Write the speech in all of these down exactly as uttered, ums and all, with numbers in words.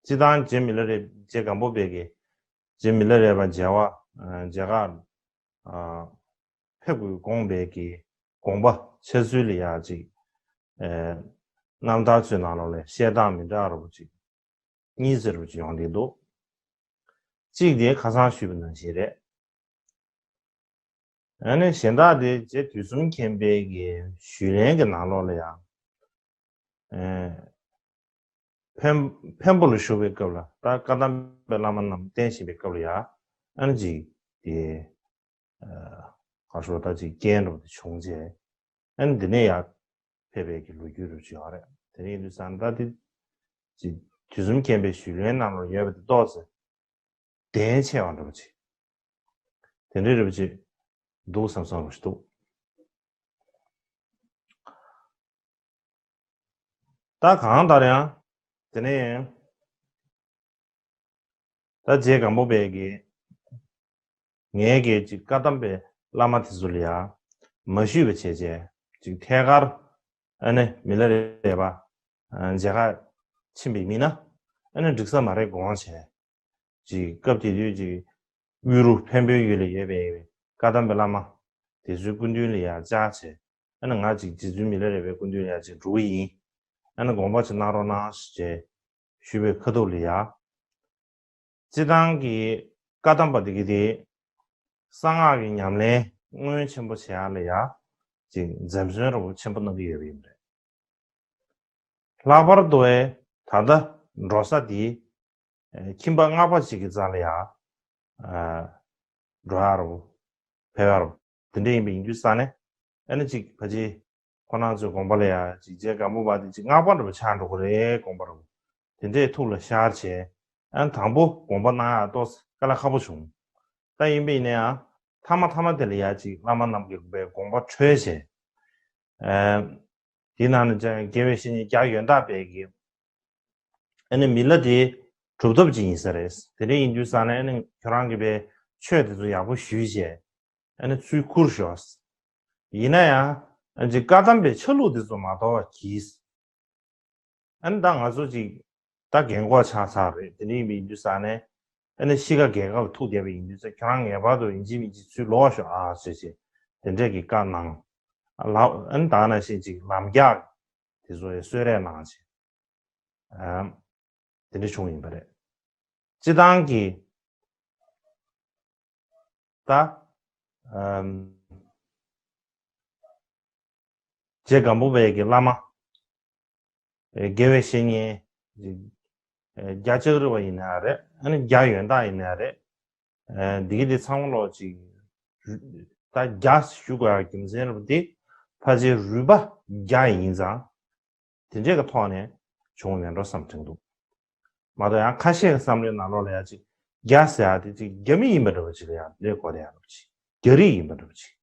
སྤྱི་བཏང་རྗེ་མི་ལ་རས་རྗེ་སྒམ་པོ་པའི་གི་རྗེ་མི་ལ་རས་པ་མཇལ་བ་མཇལ་ཁ་ཕེབས་དགོས་དགོངས་པའི་གི་དགོངས་པ་འཆར་ཚུལ་ལ་ཡ་ཅིག་རྣམ་ཐར་ཚོའི་ནང་ལོགས་ལ་བཤད་སྟངས་མི་འདྲ་བ་ཅིག་གཉིས་ཟེར་བ་ཅིག་ཡོང་བསྡད་འདུག་གཅིག་དེ་ཁ་སང་ཞུས་པ་ནང་བཞིན་རེད། ཨ་ནི་གཞན་དག་དེ་རྗེ་དུས་གསུམ་མཁྱེན་པའི་གི་ཞུས་ལན་གྱི་ནང་ལོགས་ལ་ཡང་། ཨེ། འཕན་འཕན་པོ་ལ་བཞུགས་པའི་སྐབས་ལ་ད་བཀའ་གདམས་པའི་བླ་མ་རྣམས་བསྟེན་བཞིན་པའི་སྐབས་ལ་ཡང་། ཨ་ནི་ཅིག་དེ། ཨ། ག་ཞུ་ད་ཅིག་རྐྱེན་འགྲོ་དེ་བྱུང་རྗེས། ཨ་ནི་འདི་ནས་ཡར་ཕེབས་པའི་གི་ལོ་རྒྱུས་རུ་ཅིག་ཡོད་རེད། དེ་ཡིན་དུས་ཙང་ད་དེ་ཅིག་དུས་གསུམ་མཁྱེན་པའི་ཞུས་ལན་ནང་ལ་ཡོད་པ་དེ་ཏོག་ཙམ་གདེང་ཆེ་བ་འདྲ་པོ་ཅིག་དེ་འདྲའི་རུ་ཅིག་འདུག་བསམ་བསམ་རུ་ཞིག་འདུག་ད་གང་ལྟར་ཡང་དེ་ནས་ད་རྗེ་སྒམ་པོ་པའི་གི་ངའི་གི་ཅིག་བཀའ་གདམས་པའི་བླ་མ་དེ་ཚོ་ལ་ཡང་མ་ཞུས་པ་བྱས་བྱས་ཅིག་ཐད་ཀར་ཨ་ནི་མི་ལ་རས་པ་མཇལ་ཁ་ཕྱིན་པའི་མི་ན་ཨ་ནི་འགྲིག་ས་མ་རེད་དགོངས་བྱས། ཅིག་སྐབས་དེ་དུས་ཅིག་དབུས་རུ་འཕན་པོའི་ཡུལ་ལ་ཡོད་པའི་བཀའ་གདམས་པའི་བླ་མ་དེ་ཚོའི་སྐུ་མདུན་ལ་ཡང་བཅར་བྱས། ཨ་ནི་ང་ཅིག་རྗེ་བཙུན་མི་ལ་རས་པའི་སྐུ་མདུན་ལ་ཡང་ཅིག་འགྲོ་གི་ཡིན། ཨ་ནི་དགོངས་པ་ཅིག་གནང་རོགས་གནང་ཞེས་ཞུས་པའི་ཁ་ཐུག་ལ་ཡང་། སྤྱི་བཏང་གི་བཀའ་གདམས་པ་དེ་གི་དེ་གསང་སྔགས་ཀྱི་ཉམས་ལེན་སྔོན་ཆེན་པོ་བྱེད་ཡག་ལ་ཡང་ཅིག་འཛེམ་ཟོན་རོབ་ཆེན་པོ་གནང་གི་ཡོད་པ་ཡིན་པ་རེད། ལྷག་པར་དུ་ད་ལྟ་འགྲོ་ས་དེ་ཁྱིམ་པ་སྔགས་པ་ཅིག་གི་རྩ་ལ་ཡང་འགྲོ་ཡག་རོ། ཕེབས་ཡག་རོ། དེ་འདྲ་ཡིན་པ་ཡིན་དུས་ཙང་ནས་ཨ་ནི་ཅིག་ཕ་ཅིག་ཁོ་རང་ཚོའི་དགོངས་པ་ལ་ཡང་ཅིག་རྗེ་སྒམ་པོ་པ་དེ་ཅིག་སྔགས་པ་འདྲ་པོ་ཆགས་འགྲོ་གི་རེད་དགོངས་པ་རོ། དེ་འདྲའི་ཐུགས་ལ་ཤར་བྱས། ཨ་ནི་དང་པོ་དགོངས་པ་གནང་ཡག་ཏོག་ཙམ་དཀའ་ལས་ཁག་པོ་བྱུང་། ད་ཡིན་པ་ཡིན་ན་ཡང་མཐའ་མ་མཐའ་མ་དེ་ལ་ཡང་ཅིག་བླ་མ་རྣམས་ཀྱི་དགོངས་པ་འཁྲོལ་བྱས། ཨ། དེའི་ནང་ནས་ཀྱང་དགེ་བའི་བཤེས་གཉེན་རྒྱ་ཡོན་བདག་པས་ཀྱི། ཨ་ནི་མི་ལ་དེ་གྲུབ་ཐོབ་ཅིག་ཡིན་ས་རེད། དེ་འདྲ་ཡིན་དུས་ཙང་ནས་ཨ་ནི་ཁྱོད་རང་གིས་པའི་ཆོས་དེ་ཚོ་ཡག་པོ་ཞུས་བྱས། ཨ་ནི་ཚུར་ཁུར་ཤོག་ཡིན་ན་ཡང་ཨ་ཅིག་བཀའ་གདམས་པའི་ཆ་ལུགས་དེ་ཚོ་མ་དོར་བ་གྱིས། ཨ་ནི་ད་ང་ཚོ་ཅིག་ད་རྒན་གོག་ཆགས་ཚར་རེད། དེ་འདྲ་ཡིན་པ་ཡིན་དུས་ཙང་ནས་ཨ་ནི་གཤིས་ཀ་རྒས་ཁ་ལ་ཐུག་བསྡད་པ་ཡིན་དུས་ཙང་ཁྱོད་རང་ངེས་པར་དུ་ཡིན་གཅིག་མིན་གཅིག་ཚུར་ལོག་ཤོག་ཨ་ཟེར་བྱས་དེ་འདྲས་ཀྱི་བཀའ་གནང་། ལ་ཨ་ནི་ད་ནང་བཞིན་ཅིག་ལམ་རྒྱགས་དེ་ཚོ་ཡང་གསོལ་རས་གནང་བྱས། ཨ། དེ་འདྲ་བྱུང་ཡིན་པ་རེད། སྤྱི་བཏང་གི་ད་ཨམ། རྗེ་སྒམ་པོ་པའི་གི་བླ་མ། ཨེ། དགེ་བའི་བཤེས་གཉེན། ཨེ། རྒྱ་ལྕགས་རི་བ་ཡིན་ན་རེད། ཨ་ནི་རྒྱ་ཡོན་བདག་ཡིན་ན་རེད། ཨེ། འདི་གི་དེ་ཚང་མ་ལོག་ཅིག་ད་རྒྱ་ཞུ་དགོས་ཡག་རྒྱུ་མཚན་རེད་པ་དེ་ཕལ་ཆེར་རུས་པ་རྒྱ་ཡིན་ཙང་། དེ་འདྲས་ཀྱི་ཐོག་ནས་བྱུང་མེད་འགྲོ་བསམ་དྲན་འདུག་མ་གཏོགས་ཡང་ཁ་ཤས་ཀྱི་བསམ་བློའི་ནང་ལོགས་ལ་ཡང་ཅིག་རྒྱ་ཟེར་ཡག་དེ་ཅིག་རྒྱ་མི་ཡིན་པ་འདྲ་བ་ཅིག་ལ་ཡང་ལས་གོ་བསྡད་ཡག་འདྲ་བ་ཅིག་རྒྱ་རིགས་ཡིན་པ་འདྲ་བ་ཅིག་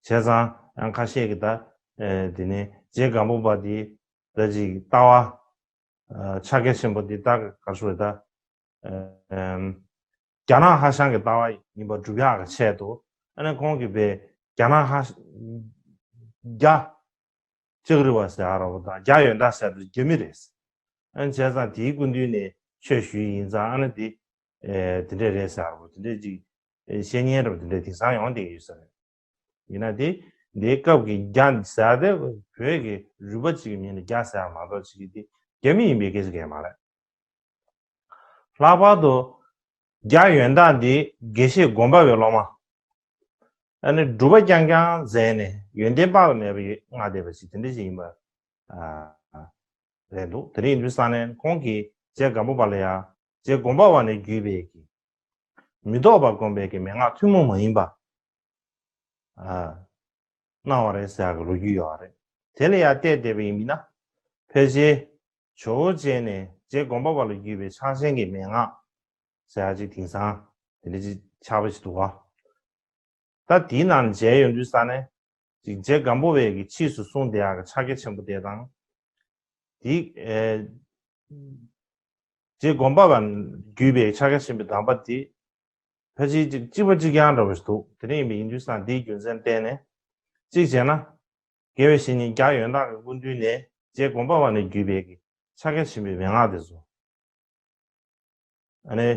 བྱས་ཙང་ཡང་ཁ་ཤས་ཀྱིས་ད་ཨེ་དེ་ནས་རྗེ་སྒམ་པོ་པ་དེ་ད་ཅིག་ལྟ་བ་ཨ་ཕྱག་རྒྱ་ཆེན་པོ་འདི་ལྟ་ག་རེ་ཞུ་རེད་ད། ཨེམ། རྒྱ་ནག་ཧྭ་ཤང་གི་ལྟ་བ་ཡིན་པ་སྒྲུབ་ཡག་གི་ཆེད་དུ་ཨ་ནི་ཁོང་གིས་པའི་རྒྱ་ནག་ཧྭ་རྒྱ་ལྕགས་རི་བ་ཟེར་ཡག་ར་བ་དང་རྒྱ་ཡོན་བདག་ཟེར་དུ་རྒྱ་མི་རེད། ཨ་ནི་བྱས་ཙང་དེའི་སྐུ་མདུན་ནས་ཆོས་ཞུས་ཡིན་ཙང་ཨ་ནི་དེ་ཨེ་དེ་འདྲས་རེད་ཟེར་ཡག་ར་བ་དེ་འདྲས་ཅིག་ཨེ་བཤད་ཉན་ར་བ་དེ་འདྲས་དེང་སང་ཡོང་བསྡད་ཡོད་ས་རེད། ཡིན་ན་དེ་འདིའི་སྐབས་ཀྱི་རྒྱ་ཟེར་དེ་བོད་ཀྱི་རུས་པ་གཅིག་གི་མིང་ལ་རྒྱ་ཟེར་མ་གཏོགས་ཅིག་གི་དེ་རྒྱ་མི་ཡིན་པའི་སྐད་ཆ་གང་ཡང་མ་རེད། ལྷག་པར་དུ་རྒྱ་ཡོན་བདག་འདི་དགེ་བཤེས་སྒོམ་པ་པའི་སློབ་མ། ཨ་ནི་སྒྲུབ་པ་རྐྱང་རྐྱང་མཛད་ནས་ཡོན་ཏན་དཔག་ཏུ་མེད་པ་མངའ་བསྡད་པ་ཞིག་དེ་འདྲ་ཞིག་ཡིན་པ་རེད་འདུག་དེ་འདྲ་ཡིན་དུས་ཙང་ནས་ཁོང་གིས་རྗེ་སྒམ་པོ་པ་ལ་ཡང་རྗེ་སྒོམ་པ་པ་ནས་བརྒྱུད་པའི་གི་མི་ལྡོག་པ་སྒོམ་པའི་གི་མན་ངག་ཐུན་མོང་མ་ཡིན་པ། ཨ། གནང་བ་རེད་ཟེར་ཡག་གི་ལོ་རྒྱུས་ཡོད་རེད། དེ་ལ་ཡང་བལྟས་བསྡད་པ་ཡིན་ན། ཕལ་ཆེར་ཇོ་བོ་རྗེ་ནས་རྗེ་སྒོམ་པ་པ་ལ་བརྒྱུད་པའི་ཕྱག་ཆེན་གྱི་མན་ངག་ཟེར་ཡག་ཅིག་དེང་སང་དེ་འདྲ་ཅིག་ཆགས་པ་ཞིག་འདུག་ག་ད་དེའི་ནང་མཇལ་ཡོང་དུས་ཙང་ནས་ཅིག་རྗེ་སྒམ་པོ་པའི་གི་ཕྱིས་སུ་གསུངས་བསྡད་ཡག་གི་ཕྱག་རྒྱ་ཆེན་པོ་དེ་དང་། དེ་ཨེ། རྗེ་སྒོམ་པ་པ་བརྒྱུད་པའི་ཕྱག་རྒྱ་ཆེན་པོའི་གདམས་པ་དེ། ཕལ་ཆེར་གཅིག་གཅིག་པ་གཅིག་རྐྱང་འདྲ་བ་ཞིག་འདུག་དེ་འདྲ་ཡིན་པའི་ཡིན་དུས་ཙང་དེའི་རྒྱུ་མཚན་བརྟེན་ནས། གཅིག་བྱས་ན། དགེ་བའི་བཤེས་གཉེན་རྒྱ་ཡོན་བདག་གི་སྐུ་མདུན་ནས་རྗེ་སྒོམ་པ་པ་ནས་བརྒྱུད་པའི་གི་ཕྱག་རྒྱ་ཆེན་པོའི་མན་ངག་དེ་ཚོ། ཨ་ནི་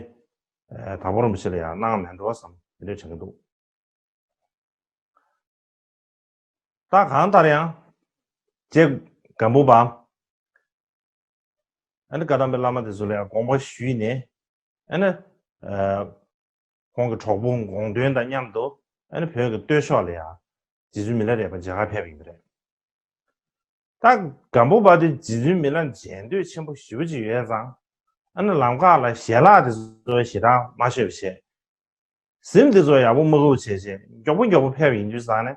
དྭགས་པོ་རིན་པོ་ཆེ་ལ་ཡང་གནང་མེད་འགྲོ་བསམ་དེ་འདྲ་དྲན་གྱི་འདུག་ད་གང་ལྟར་ཡང་རྗེ་སྒམ་པོ་པ་ཨ་ནི་བཀའ་གདམས་པའི་བླ་མ་དེ་ཚོ་ལ་ཡང་དགོངས་པ་ཞུས་ནས། ཨ་ནི་ཁོང་གི་གྲོགས་པོ་དགོངས་དོན་དང་མཉམ་དུ་ཨ་ནི་བོད་ཀྱི་སྟོད་ཕྱོགས་ལ་ཡང་རྗེ་བཙུན་མི་ལ་རས་པ་མཇལ་ཁ་ཕེབས་ཡིན་པ་རེད། ད་སྒམ་པོ་པ་དེ་རྗེ་བཙུན་མི་ལ་མཇལ་འདོད་ཆེན་པོ་ཞེ་པོ་ཅིག་ཡོད་ཙང་། ཨ་ནི་ལམ་ཁ་ལ་ཞལ་ལག་དེ་ཚོ་ཞེ་དྲག་མ་མཆོད་པ་བྱས། གཟིམ་དེ་ཚོ་ཡག་པོ་མ་བཀབ་བྱས་བྱས་མགྱོགས་པོ་མགྱོགས་པོ་ཕེབས་ཡིན་དུས་ཙང་ནས།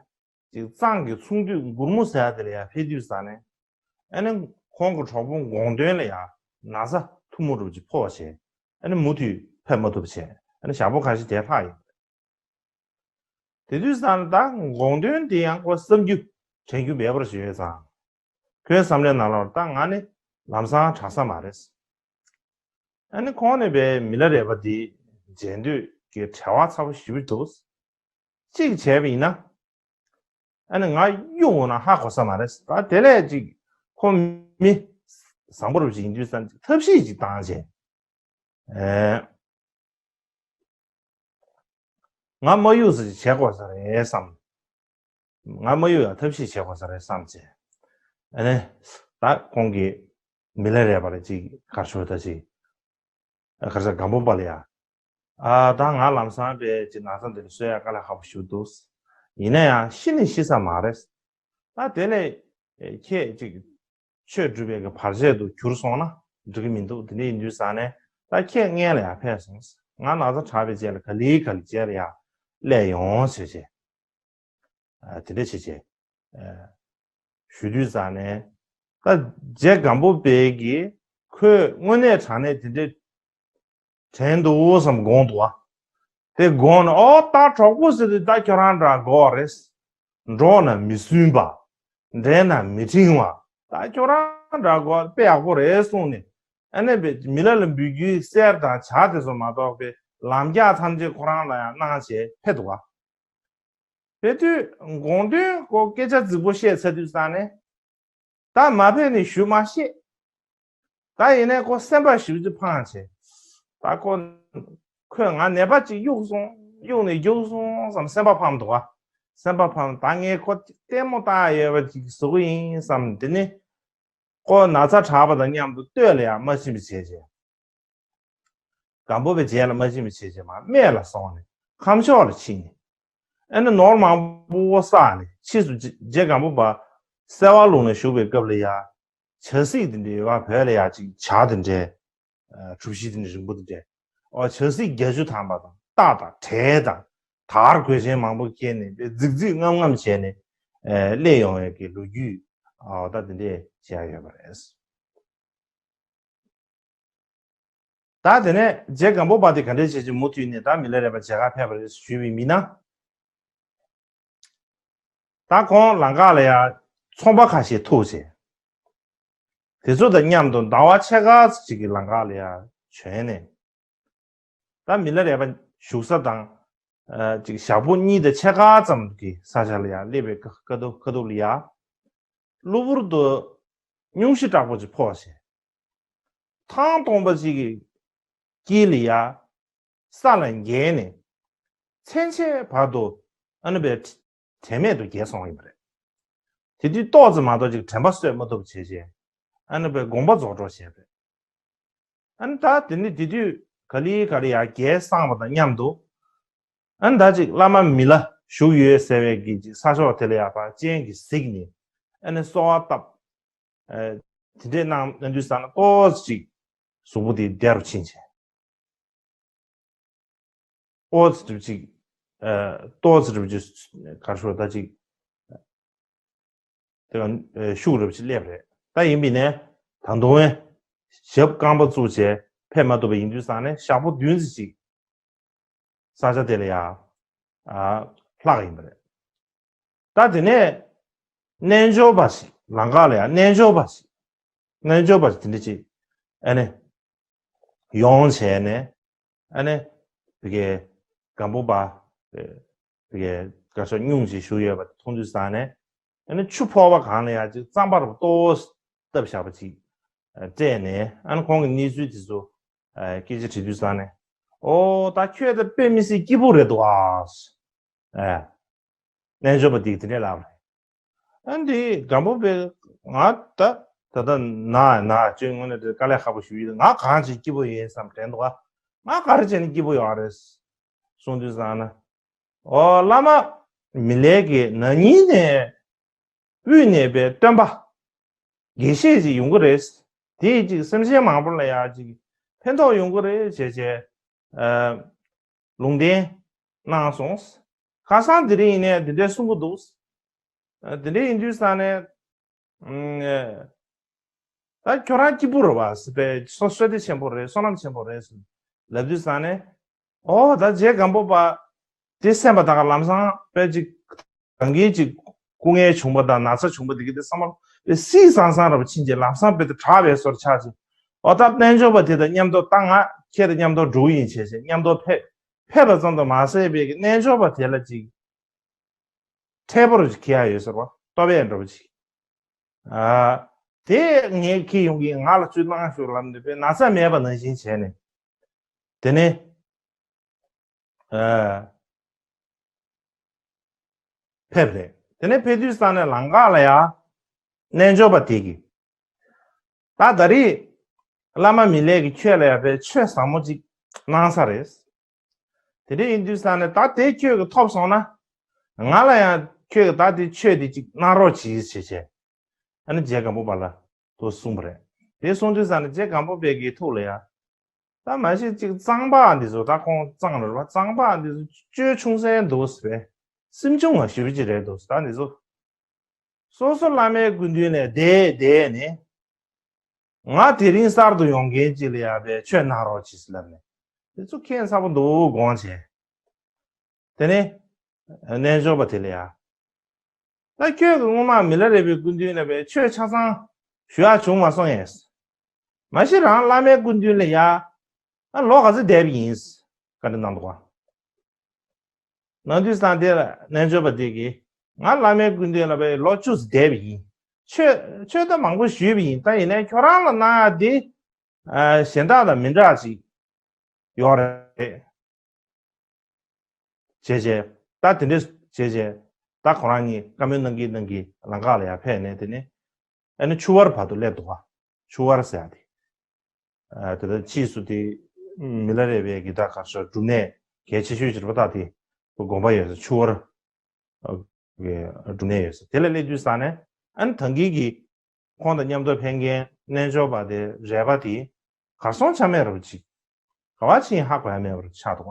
ཅིག་གཙང་གི་ཚོང་འདུས་མགུར་མོ་ཟེར་ཡ་དེ་ལ་ཡང་ཕེབས་དུས་ཙང་ནས། ཨ་ནི་ཁོང་གི་གྲོགས་པོ་དགོངས་དོན་ལ་ཡང་ན་ཚ་ཐུར་མོ་འདྲ་པོ་ཅིག་ཕོག་བྱས། ཨ་ནི་མུ་མཐུད་ཕེབས་མ་ཐུབ་བྱས། ཨ་ནི་ཞག་པོ་ཁ་ཤས་དེར་ལྷག་ཡོད། དེ་དུས་ཙང་ད་དགོངས་དོན་དེ་ཡང་ཁོ་བསམ་རྒྱུ་དྲན་རྒྱུ་མེད་པར་བྱས་ཙང་། ཁོའི་བསམ་བློའི་ནང་ལོགས་ད་ང་ནི་ལམ་སང་དྲག་ས་མ་རེད། ཨ་ནི་ཁོང་ནི་བའི་མི་ལ་རས་པ་འདི་མཇལ་འདོད་ཀྱི་བྲེལ་བ་ཚ་པོ་ཞེ་པོ་འདུག་གཅིག་བྱས་པ་ཡིན་ན། ཨ་ནི་ང་གཡུག་འོང་ན་ཧ་གོ་ས་མ་རེད། ད་དེ་ལས་ཅིག་ཁོ་མི་བཟང་པོ་རུ་ཅིག་ཡིན་དུས་ཙང་ཐབས་ཤེས་ཅིག་བཏང་བྱས། ཨེ། ང་མ་གཡུག་ས་ཅིག་བྱེད་དགོས་ས་རེད་བསམ། ང་མ་གཡུག་ཡང་ཐབས་ཤེས་བྱེད་དགོས་ས་རེད་བསམ་བྱས། ཨ་ནི། ད་ཁོང་གིས་མི་ལ་རས་པ་ལ་ཅིག་གར་ཞོར་ད་ཅིག་གར་ས་སྒམ་པོ་པ་ལ་ཡ། ཨ་ད་ང་ལམ་སང་པས་ཅིག་ན་ཚ་འདི་ལ་གསོ་ཡ་དཀའ་ལས་ཁག་པོ་ཞིག་འདུག་ཡིན་ན་ཡང་ཤི་ནི་ཤི་ས་མ་རེད། ད་དེ་ལས་ཁྱེད་ཅིག་ཆོས་སྒྲུབ་པའི་གི་བར་ཆད་དུ་གྱུར་སོང་ན་འགྲིག་གི་མི་འདུག་དེ་འདྲ་ཡིན་དུས་ཙང་ནས་ད་ཁྱེད་སྔན་ལ་ཡང་ཕེབས་སོང་། ང་ན་ཚ་དྲག་པའི་རྗེས་ལ་ག་ལེ་ག་ལེ་རྗེས་ལ་ཡང་སླེབས་ཡོང་ཟེར་བྱས། ཨ་དེ་འདྲ་བྱས་བྱས། ཨ་ཞུ་དུས་ཙང་ནས་ད་རྗེ་སྒམ་པོ་པའི་གི་ཁོས་དངོས་གནས་དྲང་གནས་དེ་འདྲ་དྲན་འདུག་བསམ་དགོངས་འདུག་བ། དེ་དགོངས་ནས་ཨོ་ད་གྲོགས་པོ་ཟེར་དུས་ད་ཁྱོད་རང་འདྲ་དགོས་རེད། འགྲོགས་ན་མི་སུན་པ། འགྲན་ན་མི་འཕྲེང་བ། ད་ཁྱོད་རང་འདྲ་དགོས་དཔེ་ཡག་པོ་རེད་གསུངས་ནས། ཨ་ནི་བས་མི་ལ་ལ་འབུལ་རྒྱུའི་གསེར་དང་ཇ་དེ་ཚོ་མ་གཏོགས་པའི་ལམ་རྒྱགས་ཐམས་ཅད་ཁོ་རང་ལ་ཡང་གནང་བྱས་ཕེབས་འདུག་བ། ཕེབས་དུས་དགོངས་དོན་ཁོ་སྐད་ཆ་རྫིག་པོ་བཤད་ཚར་དུས་ཙང་ནས། ད་མ་ཕེབས་ནས་ཞུ་མ་ཤེས། ད་ཡིན་ནའི་ཁོ་སེམས་པ་ཞེ་པོ་ཅིག་ཕངས་བྱས། ད་ཁོ། ཁོས་ང་ནད་པ་ཅིག་གཡུགས་སོང་། གཡུགས་ནས་རྒྱུགས་སོང་བསམ་སེམས་པ་ཕམ་འདུག་བ། སེམས་པ་ཕམ། ད་ངས་ཁོ་ལྟད་མོ་བལྟ་ཡ་ཡོད་པ་ཅིག་བཟོ་གི་ཡིན་བསམ། དེ་ནི། ཁོ་ན་ཚ་དྲག་པ་དང་མཉམ་དུ་སྟོད་ལ་ཡང་མ་ཕྱིན་པ་བྱས་བྱས། སྒམ་པོ་པའི་རྗེས་ལ་མ་ཕྱིན་པ་བྱས་བྱས་མར་སྨད་ལ་སོང་ནས་ཁམས་ཕྱོགས་ལ་ཕྱིན་ནས། ཨ་ནི་ནོར་མང་པོ་བསགས་ནས་ཕྱིས་སུ་རྗེ་རྗེ་སྒམ་པོ་པ་སེ་བ་ལུང་ནས་བཞུགས་པའི་སྐབས་ལ་ཡ། བྱ་སྲེག་དེ་འདྲའི་ཡོད་པ། བོད་ལ་ཡ་ཅིག་བྱ་དེ་འདྲའི་གྲུ་བཞི་དེ་འདྲའི་རིང་པོ་དེ་འདྲའི། ཨོ་བྱ་སྲེག་བརྒྱད་ཅུ་ཐམ་པ་དང་རྟ་དང་བྲེ་དང་དར་གོས་ཆེན་མང་པོ་འཁྱེར་ནས་རྫིག་རྫིག་རྔམ་རྔམ་བྱས་ནས་སླེབས་ཡོང་བའི་གི་ལོ་རྒྱུས། ཨོ་ད་དེ་འདྲས་བཤད་ཡ་ཡོད་པ་རེད། ད་དེ་ནས་རྗེ་སྒམ་པོ་པ་དེ་ག་འདྲས་བྱས་ཀྱི་མུ་མཐུད་ནས་ད་མི་ལ་རས་པ་མཇལ་ཁ་ཕེབས་པ་རེད་ཞུས་པའི་མི་ན། ད་ཁོང་ལམ་ཁ་ལ་ཡ་ཚོང་པ་ཁ་ཤས་ཐུག་བྱས། དེ་ཚོ་དང་མཉམ་དུ་ཟླ་བ་ཕྱེད་ཀ་ཅིག་གི་ལམ་ཁ་ལ་ཡ་བྱོན་ནས། ད་མི་ལ་རས་པ་བཞུགས་ས་དང་། ཨ་ཅིག་ཞག་པོ་གཉིས་དང་ཕྱེད་ཀ་ཙམ་གྱི་ས་ཆ་ལ་ཡ་སླེབས་པའི་ཁ་ཁ་ཐུག་ཁ་ཐུག་ལ་ཡ། གློ་བུར་དུ་སྙུང་གཞི་དྲག་པོ་ཅིག་ཕོག་བྱས། ཐང་སྟོང་པ་ཅིག་གི་དཀྱིལ་ལ་ཡ་ས་ལ་འགྱེལ་ནས་མཚན་ཕྱེད་བར་དུ་ཨ་ནི་བའི་དྲན་མེད་དུ་འགྱེལ་སོང་ཡིན་པ་རེད། དེ་དུས་ཏོག་ཙམ་མ་གཏོགས་ཅིག་དྲན་པ་གསོས་མ་ཐུབ་བྱས་བྱས། ཨ་ནི་བའི་དགོངས་པ་རྫོགས་འགྲོ་བྱས་པས། ཨ་ནི་ད་དེ་ནི་དེ་དུས་ག་ལེ་ག་ལེ་ཡར་རྒྱལ་སངས་པ་དང་མཉམ་དུ། ཨ་ནི་ད་ཅིག་བླ་མ་མི་ལ་བཞུགས་ཡོད་ཟེར་བའི་གི་ཅིག་ས་ཕྱོགས་དེ་ལ་ཡར་ཕར་སྤྱན་གྱིས་གཟིགས་ནས། ཨ་ནི་གསོལ་བ་བཏབ། ཨ་དེ་འདྲས་གནང་གནང་དུས་ཙ་ན་ཏོག་ཙམ་ཅིག་གཟུགས་པོ་དེ་བདེ་རུ་ཕྱིན་བྱས། ཏོག་ཙམ་ཅིག་ཨ་ཏོག་ཙམ་ཅིག་ག་རེ་ཞུ་ད་ཅིག་དེ་ག་ཨ་ཤུགས་རུ་ཅིག་སླེབས་རེད། ད་ཡིན་པས་ནས་ད་དུང་ཞབས་རྐང་པ་བཙུགས་བྱས་ཕེབས་མ་ཐུབ་པ་ཡིན་དུས་ཙ་ནས་ཞག་པོ་བདུན་ཙམ་ཅིག་ས་ཆ་དེ་ལ་ཡ་ཨ་ལྷག་ཡིན་པ་རེད། ད་དེ་ནས་རྣལ་འབྱོར་པ་ཞིག་ལམ་ཁ་ལ་ཡ་རྣལ་འབྱོར་པ་ཞིག་རྣལ་འབྱོར་པ་ཞིག་དེ་འདྲ་ཅིག་ཨ་ནི་ཡོང་བྱས་ནས། ཨ་ནི་དེ་གའི་སྒམ་པོ་པ་དེ་གའི་ག་ས་སྙུང་ཅིག་བཞུགས་ཡོད་པ་མཐོང་དུས་ཙ་ནས། ཨ་ནི་ཆུ་ཕོར་པ་གང་ལ་ཡ་ཅིག་རྩམ་པ་རུ་ཏོག་བཏབ་བཞག་པ་ཅིག་སྤྲད་ནས། ཨ་ནི་ཁོང་གི་གནས་ཚུལ་དེ་ཚོ་ ཨ་སྐད་ཆ་དྲིས་དུས་ཙང་ནས། ཨོ་ད་ཁྱོད་ད་དཔེ་མི་སྲིད་སྐྱིད་པོ་རེད་འདུག་ཨ། ཨ་རྣལ་འབྱོར་པ་དེས་དེ་འདྲས་ལབ་རེད། ཨ་འདི་སྒམ་པོ་པས་ང་ད་ད་ད་ན་ན་ཅོས་དངོས་གནས་དེ་དཀའ་ལས་ཁག་པོ་ཞུ་ཡི་ང་གང་ཅིག་སྐྱིད་པོ་ཡིན་བསམ་དྲན་འདུག་ཨ། ང་ག་རེ་བྱས་ནས་སྐྱིད་པོ་ཡོང་རེད་གསུངས་དུས་ཙང་ན། ཨོ་བླ་མ་མི་ལའི་གི་ན་ནིང་ནས་དབུས་ནས་པའི་སྟོན་པ་དགེ་བཤེས་ཅིག་ཡོང་གི་རེད། དེས་ཅིག་སེམས་ཅན་མང་པོ་ལ་ཡང་ཅིག་ཕན་ཐོགས་ཡོང་གི་རེད་བྱས་བྱས། ཨ་ལུང་བསྟན་གནང་སོང་། ཁ་སང་དེ་རིང་ཡིན་ནའི་དེ་འདྲའི་གསུང་གི་འདུག་ཨ་དེ་འདྲའི་ཡིན་དུས་ཙང་ནས། ཨ་ད་ཁྱོད་རང་སྐྱིད་པོ་རེད་བ་ཟེར་བས་སོ་བསོད་བདེ་ཆེན་པོ་རེད་བསོད་ནམས་ཆེན་པོ་རེད་ཟེར་ལབ་དུས་ཙང་ནས། ཨོ་ད་རྗེ་སྒམ་པོ་པ་དེ་སེམས་པ་ད་ག་ལམ་སང་དཔེ་ཅིག་གང་གིས་ཅིག་སྐུ་ངལ་བྱུང་བ་དང་ན་ཚ་བྱུང་བ་དེ་གི་དེ་བསམ་བློ་དཔེ་སིག་སང་སང་ར་བ་ཕྱིན་རྗེས་ལམ་སང་དཔེ་དེ་དྲག་པའི་བཟོ་འདྲ་ཆགས་ཅིག་ཨོ་ད་རྣལ་འབྱོར་པ་དེ་དང་མཉམ་དུ་ད་ང་ཁྱེད་དང་མཉམ་དུ་འགྲོ་གི་ཡིན་བྱས་བྱས་མཉམ་དུ་ཕེབས་ཕེབས་པ་ཙམ་དུ་མ་ཟད་པའི་གི་རྣལ་འབྱོར་པ་དེ་ལ་ཅིག་འཕྲལ་པོར་ཅིག་ཁེ་ཡ་ཡོད་ཟེར་བ་ལྟོ་བས་འགྲོ་བ་ཅིག་ཨ་དེ་ངས་ཁྱེད་ཡོང་གིན་ང་ལ་ཚུར་གནང་ཞོར་ལབ་འདི་པའི་ན་ཚ་མེད་པ་ནང་བཞིན་བྱས་ནས། དེ་ནས་ཨ་ཕེབས་རེད། དེ་ནས་ཕེབས་དུས་ཙང་ནས་ལམ་ཁ་ལ་ཡ་རྣལ་འབྱོར་པ་དེ་གིས། ད་ད་རེས་བླ་མ་མི་ལས་ཀྱི་ཁྱོད་ལ་ཡ་པའི་ཆོས་ཟབ་མོ་ཅིག་གནང་ས་རེད། དེ་འདྲ་ཡིན་དུས་ཙང་ནས་ད་དེ་ཁྱོད་ཀྱིས་ཐོབ་སོང་ན། ང་ལ་ཡང་ཁྱོད་ཀྱིས་ད་དེ་ཆོས་དེ་ཅིག་གནང་རོགས་གྱིས་ཞེས་བྱས། ཨ་ནི་རྗེ་སྒམ་པོ་པ་ལ་དུ་གསུངས་པ་རེད། དེ་གསུངས་དུས་ཙང་ནས་རྗེ་སྒམ་པོ་པའི་གི་ཐུགས་ལ་ཡ། ད་མ་གཞི་ཅིག་གཙང་པ་འདི་ཚོ་ད་ཁོང་གཙང་རེད་བ་གཙང་པ་འདི་ཚོ་སྤྱོད་ཆུང་ཟད་འདུག་ཟེར་བས། སེམས་ཆུང་བ་ཞེ་པོ་ཅིག་རེད་འདུག་ད་འདི་ཚོ། སོ་སོ་བླ་མའི་སྐུ་མདུན་ནས་བསྡད་བསྡད་ནས། ང་དེ་རིང་གསར་དུ་ཡོང་མཁན་ཅིག་ལ་ཡ་བའི་ཆོས་གནང་རོགས་གྱིས་ལབ་ནས། དེ་ཚོ་ཁྱད་མཚར་པོ་འདུག་དགོངས་བྱས། དེ་ནས་རྣལ་འབྱོར་པ་དེ་ལ་ཡ། ད་ཁྱོད་ཀྱིས་སྔོན་མ་མི་ལ་རས་པའི་སྐུ་མདུན་ལ་བའི་ཆོས་ཆ་ཚང་ཞུ་ཡག་བྱུང་མ་སོང་ངས། མ་གཞི་རང་བླ་མའི་སྐུ་མདུན་ལ་ཡ། ཨ་ལོ་ག་ཚོད་བསྡད་པ་ཡིན། བཀའ་འདྲི་གནང་འདུག་ག་གནང་དུས་ཙང་དེ་ལ་རྣལ་འབྱོར་པ་དེ་གིས་ང་བླ་མའི་སྐུ་མདུན་ལ་བའི་ལོ་བཅུ་ཙམ་བསྡད་པ་ཡིན། ཆོས་ཆོས་ད་མང་པོ་ཞུས་པ་ཡིན་ད་ཡིན་ནའི་ཁྱོད་རང་ལ་གནང་ཡག་དེ་ཨ་གཞན་དག་དང་མི་འདྲ་ཅིག་ཡོད་རེད། བྱས་བྱས་ད་དེ་འདྲས་བྱས་བྱས་ད་ཁོ་རང་གཉིས་བཀའ་མོལ་གནང་གིན་གནང་གིན་ལམ་ཁ་ལ་ཡར་ཕེབས་ནས་དེ་ནས་ཨ་ནི་ཆུ་བར་བར་དུ་སླེབས་འདུག་ག་ཆུ་བར་ཟེར་ཡག་དེ། ཨ་དེ་ལ་ཕྱིས་སུ་དེ་མི་ལ་རས་པའི་གི་ད་ག་ཤོག་སྒྲུབ་གནས་གལ་ཆེ་ཤོས་ཅིག་རེད་པ། ད་དེ་དགོན་པ་ཡོད་ས་ཆུ་བར་གི་སྒྲུབ་གནས་ཡོད་ས་དེ་ལ་སླེབས་དུས་ཙང་ནས་ཨ་ནི་ད་གིན་གི་ཁོང་དང་མཉམ་དུ་ཕེབས་མཁན་རྣལ་འབྱོར་པ་དེ་རས་པ་དེ་གར་སོང་ཆ་མེད་རབས་ཅིག་ག་བ་ཕྱིན་ཧ་གོ་ཡ་མེད་པར་ཆགས་འདུག་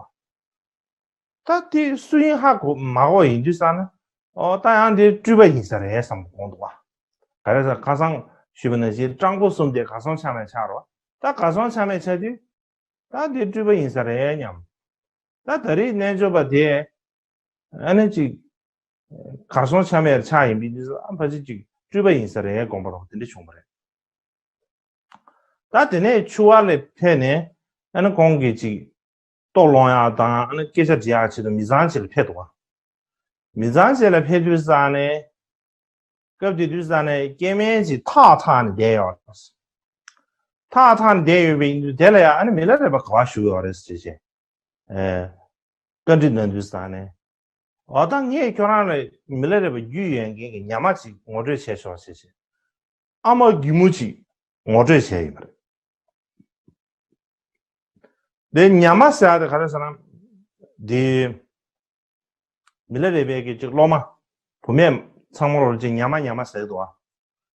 ག་ད་དེ་སུ་ཡིན་ཧ་གོ་མ་གོ་ཡིན་དུས་ཙང་ན། ཨོ་ད་ཡང་དེ་སྤྲུལ་པ་ཡིན་ས་རེད་བསམ་དགོངས་འདུག་ག་ག་རེ་ཟེར་ཁ་སང་ཞུས་པ་ནང་བཞིན་སྤྲང་པོ་གསུམ་དེ་གར་སོང་ཆ་མེད་ཆགས་རོགས། ད་གར་སོང་ཆ་མེད་ཆགས་དུས། ད་དེ་སྤྲུལ་པ་ཡིན་ས་རེད་སྙམ། ད་ད་རེས་རྣལ་འབྱོར་པ་དེ། ཨ་ནི་ཅིག་གར་སོང་ཆ་མེད་ཆགས་ཡིན་པའི་དུས་སུ་ཨ་ཕ་ཅིག་ཅིག་སྤྲུལ་པ་ཡིན་ས་རེད་དགོངས་པ་རོགས་དེ་འདྲ་བྱུང་བ་རེད། ད་དེ་ནས་ཆུ་བར་ལ་ཕེབས་ནས་ཨ་ནི་ཁོང་གིས་ཅིག་ལྟོ་སློང་ཡག་དང་ཨ་ནི་སྐད་ཆ་འདྲི་ཡག་ཆེད་དུ་མི་ཚང་ཅིག་ལ་ཕེབས་འདུག་ག་མི་ཚང་ཅིག་ལ་ཕེབས་དུས་ཙང་ནས་སྐབས་དེ་དུས་ཙང་ནས་སྐྱེ་དམན་ཅིག་ཐག་ཐག་ནས་བསྡད་ཡོད། ཐག་ཐག་ནས་བསྡད་ཡོད་པའི་དུས་དེ་ལ་ཡང་ཨ་ནི་མི་ལ་རས་པ་ག་བ་བཞུགས་ཡོད་རེད་ཟེར་བྱས། ཨེ། བཀའ་འདྲི་གནང་དུས་ཙང་ནས། འོ་ད་ངས་ཁྱོད་རང་ལ་མི་ལ་རས་པ་རྒྱུས་ཡོད་མཁན་གྱི་ཉ་མ་ཅིག་ངོ་སྤྲོད་བྱས་ཆོག་ཟེར་བྱས། ཨ་མ་སྒྱུ་མོ་ཅིག་ངོ་སྤྲོད་བྱས་ཡོད་པ་རེད། དེ་ཉ་མ་ཟེར་ཡག་དེ་ག་རེ་ཟེར་ན། དེ། མི་ལ་རས་པའི་གི་ཅིག་སློབ་མ། བུད་མེད་ཚང་མ་ལོར་ཅིག་ཉ་མ་ཉ་མ་ཟེར་གི་འདུག་ག་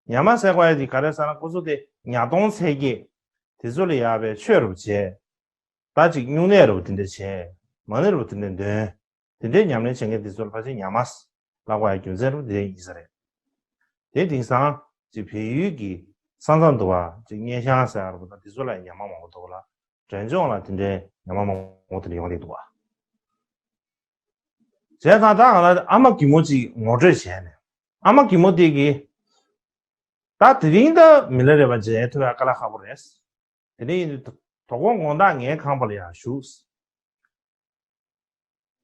ཉ་མ་ཟེར་དགོས་ཡག་དེ་ག་རེ་ཟེར་ན་ཁོ་ཚོ་དེ་ཉ་སྟོང་ཚད་ཀྱི། དེ་ཚོ་ལ་ཡག་པའི་ཆོས་རུ་བྱས། ད་ཅིག་སྨྱུང་གནས་རུ་དེ་འདྲ་བྱས། མ་ཎི་རུ་དེ་འདྲ་འདོན། དེ་འདྲའི་ཉམས་ལེན་བྱེད་མཁན་དེ་ཚོ་ལ་ཕལ་ཆེར་ཉ་མ་ལབ་དགོས་ཡག་རྒྱུ་མཚན་རུ་དེ་ཡིན་ས་རེད། དེ་དེང་སང་ཅིག་བལ་ཡུལ་གྱི་ས་མཚམས་དུ་བ་ཅིག་སྙེ་ཤང་ཟེར་ཡག་རུ་དང་དེ་ཚོ་ལ་ཉ་མ་མང་པོ་འདུག་ལ། འབྲས་ལྗོངས་ལ་དེ་འདྲའི་ཉ་མ་མང་པོ་དེ་འདྲ་ཡོང་བསྡད་འདུག་བ། བྱས་ཙང་ད་ང་ལ་ཨ་མ་སྒྱུ་མོ་ཅིག་ངོ་སྤྲོད་བྱས་ནས། ཨ་མ་སྒྱུ་མོ་དེ་གིས། ད་དེ་རིང་ད་མི་ལ་རས་པ་མཇལ་ཐུབ་ཡག་དཀའ་ལས་ཁག་པོ་རེད། དེ་ནས་ཡིན་དུས་དོ་དགོང་དགོང་དག་ངའི་ཁང་པ་ལ་ཡར་བཞུགས།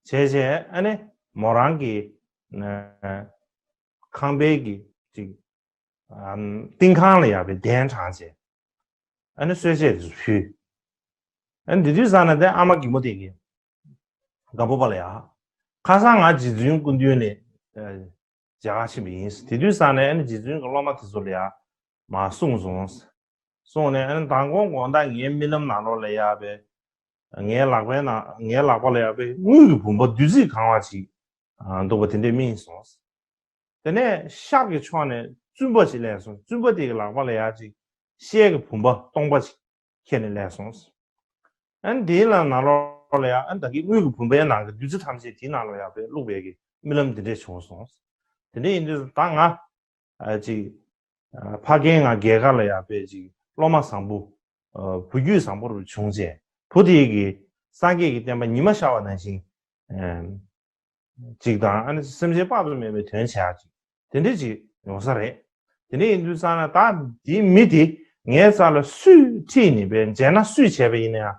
བྱས་བྱས་ཨ་ནི་མོ་རང་གི་ཁང་པའི་གི་ཅིག་ཨམ་ཏིང་ཁང་ལ་ཡར་བའི་གདན་དྲངས་བྱས། ཨ་ནི་གསོལ་ཇ་དེ་ཚོ་ཕུལ། ཨ་ནི་དེ་དུས་ཙང་ནས་དེ་ཨ་མ་རྒན་མོ་དེ་གིས་སྒམ་པོ་པ་ལ་ཡ། ཁ་སང་ང་རྗེ་བཙུན་སྐུ་མདུན་ལ་མཇལ་ཁ་ཕྱིན་པ་ཡིན། དེ་དུས་ཙང་ནས་ཨ་ནི་རྗེ་བཙུན་གྱི་སློབ་མ་དེ་ཚོ་ལ་ཡ་མར་གསུངས་སོང་། གསུངས་ནས་ཨ་ནི་མདང་དགོང་དགོང་དག་ངའི་རྨི་ལམ་ནང་ལོགས་ལ་ཡ་བས། ངའི་ལག་པའི་ནང་ངའི་ལག་པ་ལ་ཡ་བས་དངུལ་གྱི་བུམ་པ་བདུད་རྩིས་གང་བ་ཅིག་འདུག་པ་དེ་འདྲས་རྨིས་སོང་། དེ་ནས་ཤར་གྱི་ཕྱོགས་ནས་བཙུན་པ་ཞིག་སླེབས་སོང་། བཙུན་པ་དེ་གི་ལག་པ་ལ་ཡ་ཅིག་ཤེལ་གྱི་བུམ་པ་སྟོང་པ་ཅིག་ཁྱེར་ནས་སླེབས་སོང་། ཨ་ནི་དེའི་ལ་ནང་ལོགས་ལ་ཡ་ཨ་ནི་ད་གིན་དངུལ་གྱི་བུམ་པའི་ནང་གི་བདུད་རྩི་ཐམས་ཅད་དེའི་ནང་ལོགས་ཡ་བས་བླུགས་པའི་གི་རྨི་ལམ་འདི་འདྲས་བྱུང་སོང་། དེ་འདྲས་ཡིན་དུས་ད་ང་ཨ་ཅིག་ཕ་རྒན་ང་རྒས་ཁ་ལ་ཡ་བས་ཅིག་སློབ་མ་བཟང་པོ་བུ་རྒྱུད་བཟང་པོ་རུ་བྱུང་རྗེས་བུ་དེ་གི་སངས་རྒྱས་ཀྱི་བསྟན་པ་ཉི་མ་ཤར་བ་ནང་བཞིན། ཅིག་དང་ཨ་ནི་སེམས་ཅན་དཔག་ཏུ་མེད་པའི་དོན་བྱེད་ཡག་ཅིག་དེ་འདྲས་ཅིག་ཡོང་ས་རེད། དེ་འདྲས་ཡིན་དུས་ཙང་ན་ད་དེའི་མི་དེ་ངའི་རྩ་ལ་སུས་ཁྲིད་ནས་པས་མཇལ་ན་སུས་བྱས་པ་ཡིན་ན་ཡང་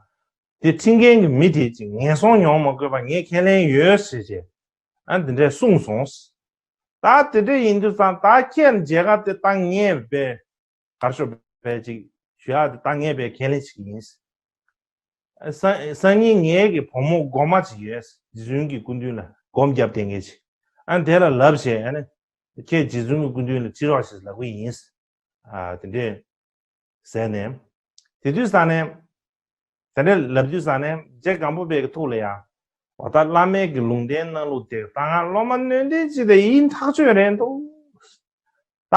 དེ་ཁྲིད་མཁན་གྱི་མི་དེ་ཅིག་ངན་སོང་མྱོང་མ་དགོས་པ་ངས་ཁས་ལེན་ཡོད་ཟེར་བྱས་ཨ་འདི་འདྲས་གསུངས་སོང་། ད་དེ་འདྲས་ཡིན་དུས་ཙང་ད་ཁྱེད་མཇལ་ཁ་དེ་ད་ངས་པས་གར་ཤོག་པས་ཅིག་ཞུ་ཡག་དེ་ད་ངས་པས་ཁས་ལེན་བྱེད་ཀྱི་ཡིན། སང་སང་ཉིན་ངའི་གི་བུ་མོ་སྒོ་མ་ཅིག་ཡོད། རྗེ་བཙུན་གྱི་སྐུ་མདུན་ལ་སྒོམ་རྒྱབ་བསྡད་མཁན་ཅིག་ཨ་དེ་ལ་ལབ་བྱས་ཨ་ནི་ཁྱེད་རྗེ་བཙུན་གྱི་སྐུ་མདུན་ལ་ཕྱིར་རོགས་ཞེས་ལབ་གི་ཡིན། ཨ་དེ་འདྲས་ཟེར་ནས་དེ་དུས་ཙང་ནས་དེ་འདྲས་ལབ་དུས་ཙང་ནས་རྗེ་སྒམ་པོ་པའི་གི་ཐུགས་ལ་ཡང་འོ་ད་བླ་མའི་གི་ལུང་བསྟན་གནང་ལུགས་དེ་ད་ང་སློབ་མ་སྣོད་ལྡན་ཅིག་དེ་ཡིན་ཐག་ཆོད་རེད་འདུག་ད་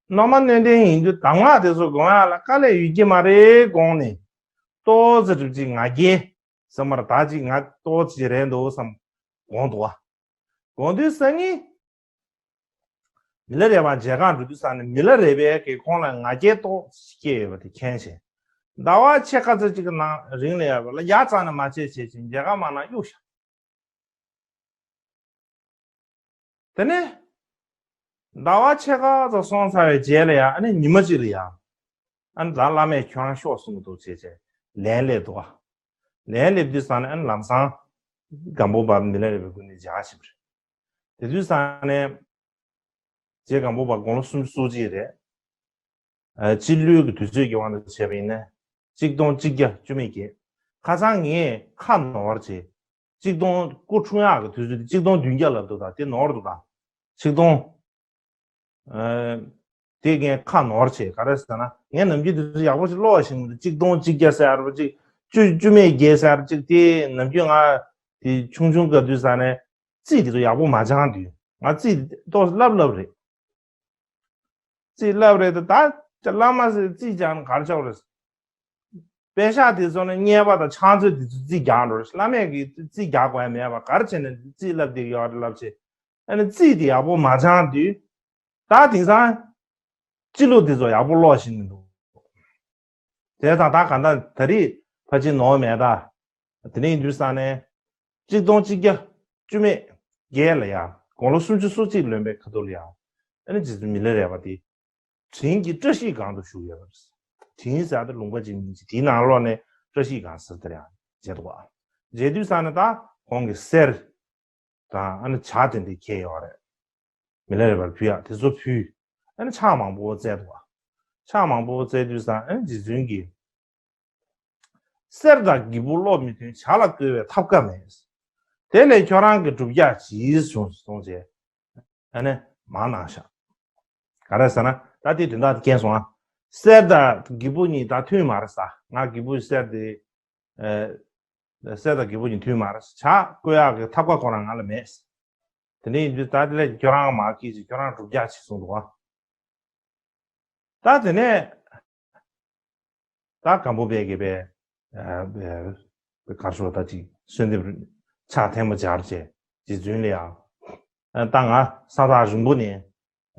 སློབ་མ་སྣོད་ལྡན་ཡིན་དུས་གདམས་ངག་དེ་ཚོ་དགོངས་ཡག་ལ་དཀའ་ལས་ཡོད་ཀྱི་མ་རེད་དགོངས་ནས་ཏོག་ཙེ་གྲུབ་ཅིག་ང་རྒྱལ་བསམ་པར་ད་ཅིག་ང་ཏོག་ཙེ་རེད་འདུག་བསམ་དགོངས་འདུག་བ། དགོངས་དུས་སང་ཉིན་མི་ལ་རས་པ་མཇལ་ཁ་འགྲོ་དུས་ཙང་ནས་མི་ལ་རས་པས་ཀྱིས་ཁོང་ལ་ང་རྒྱལ་ཏོག་ཙེ་སྐྱེས་ཡོད་པ་དེ་མཁྱེན་བྱས། ཟླ་བ་ཕྱེད་ཀ་ཙམ་ཅིག་གི་ནང་རིང་ལ་ཡོད་པ་ལ་ཡ་རྩ་ནས་མ་བྱེད་བྱེད་ཅིང་མཇལ་ཁ་མ་གནང་གཡུག་བཞག་དེ་ནས་ཟླ་བ་ཕྱེད་ཀ་ཙམ་སོང་ཚར་བའི་རྗེས་ལ་ཡང་ཨ་ནི་ཉི་མ་གཅིག་ལ་ཡང་ཨ་ནི་ད་བླ་མས་ཁྱོད་རང་ཤོག་གསུངས་འདུག་ཅེས་བྱས་ལན་སླེབས་འདུག་ཨ། ལན་སླེབས་དུས་ཙང་ནས་ཨ་ནི་ལམ་སང་སྒམ་པོ་པ་མི་ལ་རས་པའི་སྐུ་མདུན་མཇལ་ཁ་ཕྱིན་པ་རེད། དེ་དུས་ཙང་ནས་རྗེ་སྒམ་པོ་པ་དགུང་ལོ་སུམ་ཅུ་སོ་གཅིག་རེད། ཨ་སྤྱི་ལོའི་གི་དུས་ཚོད་ཀྱི་དབང་དུ་བྱས་པ་ཡིན་ན་གཅིག་སྟོང་གཅིག་བརྒྱ་བཅུ་མེད་བརྒྱད། ཁ་སང་ངས་ཁ་ནོར་བྱས། གཅིག་སྟོང་སྐུ་འཁྲུངས་ཡག་གི་དུས་ཚོད་དེ་གཅིག་སྟོང་བདུན་བརྒྱ་ལབ་འདུག་ད་དེ་ནོར་འདུག་ད། ཆིག་སྟོང་། ཨ་དེ་ངས་ཁ་ནོར་བྱས། ག་རེ་ཟེར་ན་ངས་ནམ་རྒྱུན་དེ་ཚོ་ཡག་པོ་ཞིག་ཀློག་བཞིན་འདུག་གཅིག་སྟོང་གཅིག་བརྒྱ་ཟེར་བ་ཅིག་བཅུ་བཅུ་མེད་བརྒྱད་ཟེར་བ་ཅིག་དེ་ནམ་རྒྱུན་ང་དེ་ཆུང་ཆུང་སྐབས་དུས་ས་ནས་རྩིས་དེ་ཚོ་ཡག་པོ་མ་སྦྱངས་དུས་ང་རྩིས་ཏོག་ཙམ་བསླབ་བསླབ་རེད། རྩིས་བསླབ་རེད་དེ་ད་བླ་མ་ཟེར་རྩིས་སྦྱངས་ན་ག་རེ་ཆགས་རེད། པད་ཤག་དེ་ཚོ་ནི་བསྙད་པ་དང་ཕྱག་མཛོད་དེ་ཚོ་རྩིས་རྒྱག་འགྲོ་རེད། བླ་མས་ཀྱིས་རྩིས་རྒྱག་དགོས་ཡ་མེད་པ་ག་རེ་བྱས་ནས་རྩིས་བསླབ་བསྡད་ཀྱི་ཡོད་རེད་ལབ་བྱས། ཨ་ནི་རྩིས་དེ་ཡག་པོ་མ་སྦྱངས་དུས་ད་དེང་སང་སྤྱི་ལོ་དེ་ཚོ་ཡག་པོ་ཀློག་ཤེས་ཀྱི་འདུག་དེ་དང་ད་ག་འདྲ་ད་རེས་ཕལ་ཆེར་ནོར་མེད་ད། དེ་ནས་ཡིན་དུས་ཙང་ནས་གཅིག་སྟོང་གཅིག་བརྒྱ་བཅུ་མེད་བརྒྱད་ལ་ཡང་དགུང་ལོ་སུམ་ཅུ་སོ་གཅིག་ལོན་པའི་ཁ་ཐུག་ལ་ཡང་ཨ་ནི་རྗེ་བཙུན་མི་ལ་རས་པ་དེ་དྲིན་གྱི་བཀྲ་ཤིས་སྒང་དུ་བཞུགས་ཡོད་པ་རེད། དྲིན་ཟེར་ཡ་དེ་ལུང་པ་ཅིག་མིང་ཅིག་དེའི་ནང་ལོགས་ནས་བཀྲ་ཤིས་སྒང་ཟེར་དེ་ཡང་མཇལ་འདུག་བ། མཇལ་དུས་ཙང་ནས་ད་ཁོང་གི་གསེར་དང་ཨ་ནི་ཇ་དེ་འདྲ་ཁྱེར་ཡོད་རེད། མི་ལ་རས་པར་ཕུལ་ཡག་དེ་ཚོ་ཕུལ། ཨ་ནི་ཕྱག་མང་པོ་བཙལ་འདུག་བ། ཕྱག་མང་པོ་བཙལ་དུས་ཙང་ཨ་ནི་རྗེ་བཙུན་གྱིས། གསེར་དང་གྱི་ཕུག་སློབ་མི་མཐུན། ཇ་ལ་བསྐོལ་བའི་ཐབས་ཀ་མེད། དེ་ལས་ཁྱོད་རང་གི་སྒྲུབ་རྒྱག་ཇི་བྱུང་སོང་བྱས། ཨ་ནི་མ་གནང་ཤག་ག་རེ་ཟེར་ན་ད་དེ་དོན་དག་དེ་མཁྱེན་སོང་ཨ། གསེར་དང་གྱི་ཕུག་གཉིས་ད་མཐུན་མ་རེད་ས། ང་གྱི་ཕུག་གསེར་དེ། ཨ། གསེར་དང་གྱི་ཕུག་གཉིས་མཐུན་མ་རེད། ཇ་བསྐོལ་ཡག་གི་ཐབས་ཀ་ཁོ་རང་ང་ལ་མེད། དེ་འདྲ་ཡིན་དུས་ད་དེ་ལས་ཁྱོད་རང་མ་སྐྱིད་ཅིག་ཁྱོད་རང་སྒྲུབ་རྒྱག་ཅིག་གསུངས་འདུག་ཨ། ད་དེ་ནས་ད་སྒམ་པོ་པས་ཀྱིས་པས་གར་ཤོག་ད་ཅིག་གསོལ་འདེབས་ཕྱག་ཐལ་མོ་སྦྱར་བྱས་རྗེ་བཙུན་ལ་ཡང་ད་ང་ས་ཐག་རིང་པོ་ནས་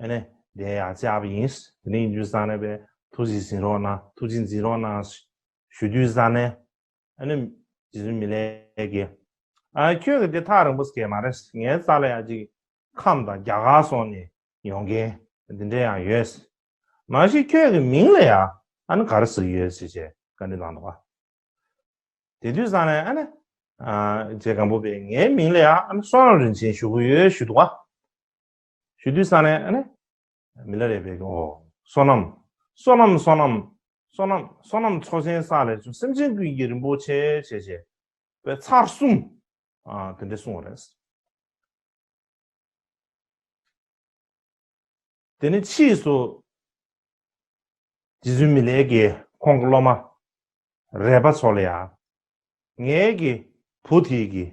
ཨ་ནི་འདིར་ཡང་བཅར་བ་ཡིན། དེ་ནས་ཡིན་དུས་ཙང་ནས་པས་ཐུགས་རྗེ་གཟིགས་རོགས་གནང་། ཐུགས་རྗེ་གཟིགས་རོགས་གནང་ཞུ་དུས་ཙང་ནས་ཨ་ནི་རྗེ་བཙུན་མི་ལས་ཀྱིས། ཨ་ཁྱོད་ཀྱི་དེ་ཐག་རིང་པོ་ཟེར་མ་རེད། ངའི་རྩ་ལ་ཡང་ཅིག་ཁམས་དང་རྒྱ་གར་སོགས་ནས་ཡོང་མཁན་འདི་འདྲ་ཡང་ཡོད། ནང་བཞིན་ཁྱོད་ཀྱི་མིང་ལ་ཡང་ཨ་ནི་ག་རེ་ཟེར་གྱི་ཡོད་ཟེར་བྱས་བཀའ་འདྲི་གནང་འདུག་ག་དེ་དུས་ཙང་ནས་ཨ་ནི་རྗེ་སྒམ་པོ་པས་ངའི་མིང་ལ་ཡང་ཨ་ནི་བསོད་ནམས་རིན་ཆེན་ཞུ་གི་ཡོད་ཞུ་འདུག་ག་ཞུ་དུས་ཙང་ནས་ཨ་ནི་མི་ལ་རས་པས་ཀྱིས་ཨོ་བསོད་ནམས་བསོད་ནམས་བསོད་ནམས་ བསོད་ནམས་བསོད་ནམས་ཚོགས་ཆེན་བསགས་ལས་བྱུང་སེམས་ཅན་ཀུན་གྱི་རིན་པོ་ཆེ་བྱས་བྱས་པའི་ཚར་གསུམ། ཨ། དེ་འདྲ་གསུངས་པ་རེད། དེ་ནས་ཕྱིས་སུ་རྗེ་བཙུན་མི་ལའི་གི་ཁོང་གི་སློབ་མ་རས་པ་ཚོ་ལ་ཡང་། ངའི་གི་བུ་དེ་གི་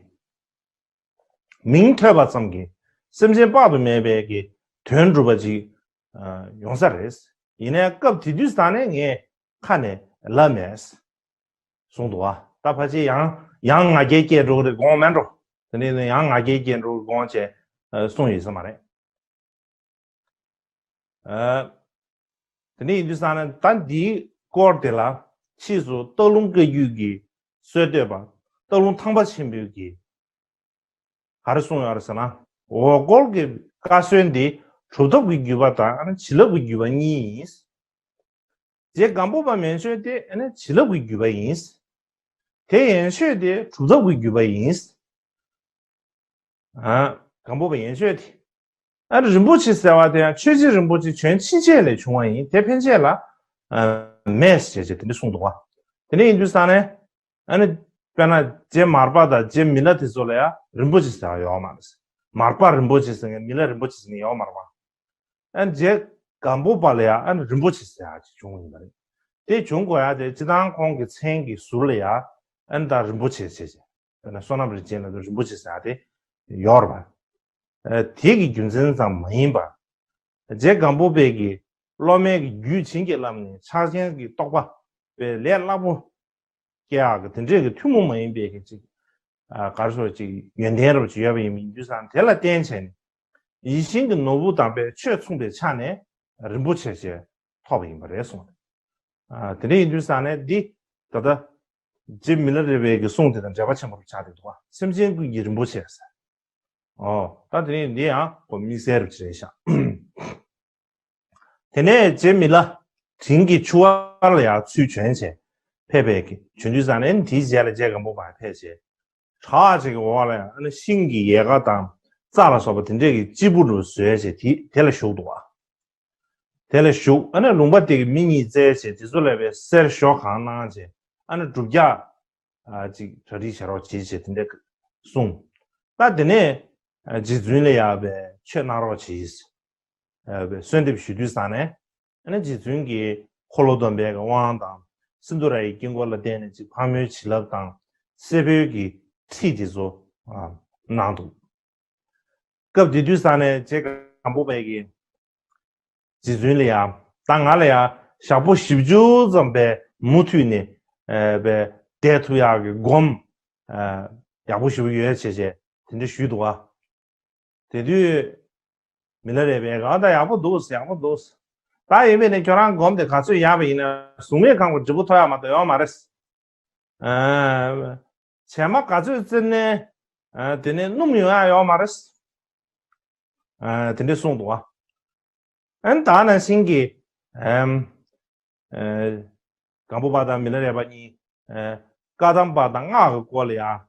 མིང་ཐོས་པ་ཙམ་གྱིས་སེམས་ཅན་དཔག་ཏུ་མེད་པའི་གི་དོན་འགྲུབ་པ་ཅིག་ཨ། ཡོང་ས་རེད། ཡིན་ནའི་སྐབས་དེ་དུས་ཙང་ནས་ངས་ཁ་ནས་ལབ་མེད། གསུངས་འདུག་བ། ད་ཕལ་ཆེར་ཡང་ཡང་ང་རྒྱལ་སྐྱེས་འགྲོ་གི་རེད་དགོངས་མེད་འགྲོ། དེ་ནས་ཡང་ང་རྒྱལ་སྐྱེས་འགྲོ་གི་དགོངས་བྱས་གསུངས་ཡོད་ས་མ་རེད། ཨ། དེ་འདྲ་ཡིན་དུས་ཙང་ནས་ད་འདིའི་སྐོར་དེ་ལ་ཕྱིས་སུ་སྟག་ལུང་བཀའ་བརྒྱུད་ཀྱི་སྲོལ་གཏོད་པ་སྟག་ལུང་ཐང་པ་ཆེན་པོའི་གི་ག་རེ་གསུངས་ཡོད་རེད་ཟེར་ན། འོ་སྐོལ་གྱི་བཀའ་སྲོལ་འདི་གྲུབ་ཐོབ་ཀྱི་བརྒྱུད་པ་དང་བྱིན་རླབས་ཀྱི་བརྒྱུད་པ་གཉིས་ཡིན། རྗེ་སྒམ་པོ་པ་མན་ཆོད་དེ་ཨ་ནི་བྱིན་རླབས་ཀྱི་བརྒྱུད་པ་ཡིན། དེ་ཡན་ཆོད་དེ་གྲུབ་ཐོབ་ཀྱི་བརྒྱུད་པ་ཡིན། ཨ། སྒམ་པོ་པ་ཡན་ཆོད་དེ། ཨ་ནི་རིན་པོ་ཆེ་ཟེར་བ་དེ་ཡང་ཆོས་རྗེ་རིན་པོ་ཆེ་བྱོན་ཕྱིན་ཆད་ལས་བྱུང་བ་ཡིན། དེ་ཕན་ཆད་ལ་ཨ། མེད་ཟེར་བྱས་དེ་འདྲ་གསུངས་འདུག་བ། དེ་འདྲ་ཡིན་དུས་ཙང་ནས་ཨ་ནི་དཔེར་ན་རྗེ་མར་པ་དང་རྗེ་མི་ལ་དེ་ཚོ་ལ་ཡང་རིན་པོ་ཆེ་ཟེར་བ་ཡོད་མ་རེད། མར་པ་རིན་པོ་ཆེ་ཟེར་མཁན་མི་ལ་རིན་པོ་ཆེ་ཟེར་མཁན་ཡོད་མ་རེད་བ། ཨ་ནི་རྗེ་སྒམ་པོ་པ་ལ་ཡང་ཨ་ནི་རིན་པོ་ཆེ་ཟེར་ཡག་ཅིག་བྱུང་ཡིན་པ་རེད། དེ་བྱུང་དགོས་ཡག་དེ་སྤྱིར་བཏང་ཁོང་གི་མཚན་གྱི་ཟུར་ལ་ཡང་ཨ་ནི་ད་རིན་པོ་ཆེ་ཟེར་བྱས། དཔེར་ན་བསོད་ནམས་རིན་ཆེན་ལ་རིན་པོ་ཆེ་ཟེར་ཡག་དེ་ཡོད་རེད་པ། ཨ། དེ་གི་རྒྱུ་མཚན་ཙམ་མ་ཡིན་པ། རྗེ་སྒམ་པོ་པའི་གི་སློབ་མའི་གི་རྒྱུད་བྱིན་གྱིས་བརླབས་ནས་ཕྱག་ཆེན་གྱི་རྟོགས་པ་པའི་ལས་སླ་པོ་སྐྱེ་ཡག་གི་དེ་འདྲའི་གི་ཐུན་མོང་མ་ཡིན་པའི་གི་ཅིག་ཨ། ག་རེ་ཟེར་ཅིག་ཡོན་ཏན་རབ་ཅིག་ཡོད་པ་ཡིན་མིན་དུས་ཙང་དེ་ལ་བརྟེན་བྱས་ནས་ཡིད་བཞིན་གྱི་ནོར་བུ་དམ་པའི་ཆོས་མཚུངས་པའི་ཆ་ནས་རིན་པོ་ཆེ་ཞེས་ཐོབ་པ་ཡིན་པ་རེད་གསུངས། ཨ། དེ་འདྲ་ཡིན་དུས་ཙང་ནས་འདི་ད་ལྟ་རྗེ་མི་ལ་རས་པའི་གི་གསུང་དེ་དང་འབྲེལ་བ་ཆེན་པོ་རུ་ཆགས་བསྡད་འདུག་བ། སེམས་ཅན་ཀུན་གྱི་རིན་པོ་ཆེ་ཟེར། ཨོ། ད་དེ་ནས་འདི་ཡང་ཁོ་དམིགས་བསལ་རུ་ཅིག་རེད་ཤག་དེ་ནས་རྗེ་མི་ལ་དྲིན་གྱི་ཆུ་བ་ལ་ཡང་ཚུར་བྱོན་བྱས་ཕེབས་པའི་གི་བྱོན་དུས་ཙང་ནས་དེའི་རྗེས་ལ་རྗེ་སྒམ་པོ་པ་ཕེབས་བྱས། བྲག་ཅིག་གི་འོག་ལ་ཡང་ཨ་ནི་ཤིང་གི་ཡལ་ག་དང་རྩྭ་ལ་སོགས་པ་དེ་འདྲས་ཀྱི་སྤྱིལ་བུ་རུ་བཟོས་བྱས་དེ་དེ་ལ་བཞུགས་འདུག་བ། དེ་ལ་བཞུགས། ཨ་ནི་ལུང་པ་དེ་གི་མི་གཉིས་བཙལ་བྱས་དེ་ཚོ་ལ་བའི་གསེར་ཞོ་གང་གནང་བྱས་ཨ་ནི་སྒྲུབ་རྒྱག་ཨ་ཅིག་གྲ་སྒྲིག་བྱེད་རོགས་བྱེད་ཅེས་དེ་འདྲ་གསུངས། ད་དེ་ནས་ཨ་རྗེ་བཙུན་ལ་ཡང་བའི་ཆོས་གནང་རོགས་བྱེད་ཅེས་ཨ་བའི་གསོལ་འདེབས་ཞུ་དུས་ཙང་ནས་ཨ་ནི་རྗེ་བཙུན་གྱིས་འཁོར་ལོ་སྡོམ་པའི་དབང་དང་སིནྡྷུ་ར་ཡི་དཀྱིལ་འཁོར་ལ་བརྟེན་ནས་ཅིག་ཕག་མོའི་བྱིན་རླབས་དང་སེར་པོའི་གི་ཁྲིད་དེ་ཚོ་ཨ་གནང་འདུག་སྐབས་དེ་དུས་ཙང་ནས་རྗེ་སྒམ་པོ་པས་ཀྱིས་རྗེ་བཙུན་ལ་ཡང་ད་ང་ལ་ཡང་ཞག་པོ་བཞི་བཅུ་ཙམ་པའི་མུ་མཐུད་ནས་ཨ་པའི་བསྡད་ཐུབ་ཡག་གི་སྒོམ་ཨ་ཡག་པོ་ཞེ་པོ་ཡོད་བྱས་བྱས་དེ་འདྲ་ཞུས་འདུག་བ། དེ་དུས་མི་ལ་རས་པས་གང་ལྟར་ཡག་པོ་འདུག་ཡག་པོ་འདུག་ད་ཡིན་པས་ནས་ཁྱོད་རང་སྒོམ་དེ་ག་ཚོད་ཡག་པ་ཡིན་ན་གཟུགས་མེད་ཁང་གི་འབྲས་བུ་ཐོབ་ཡག་མ་གཏོགས་ཡོད་མ་རེད། ཨ། བྱེ་མ་ག་ཚོད་བཙིར་ནའི་ཨ་དེ་ནས་སྣུམ་ཡོང་ཡག་ཡོད་མ་རེད། ཨ། དེ་འདྲས་གསུངས་འདུག་བ། ཨ་ནི་ད་ནང་བཞིན་གྱི་ཨམ། ཨ། སྒམ་པོ་པ་དང་མི་ལ་རས་པ་གཉིས་ཨ་བཀའ་གདམས་པ་དང་སྔགས་ཀྱི་སྐོར་ལ་ཡང་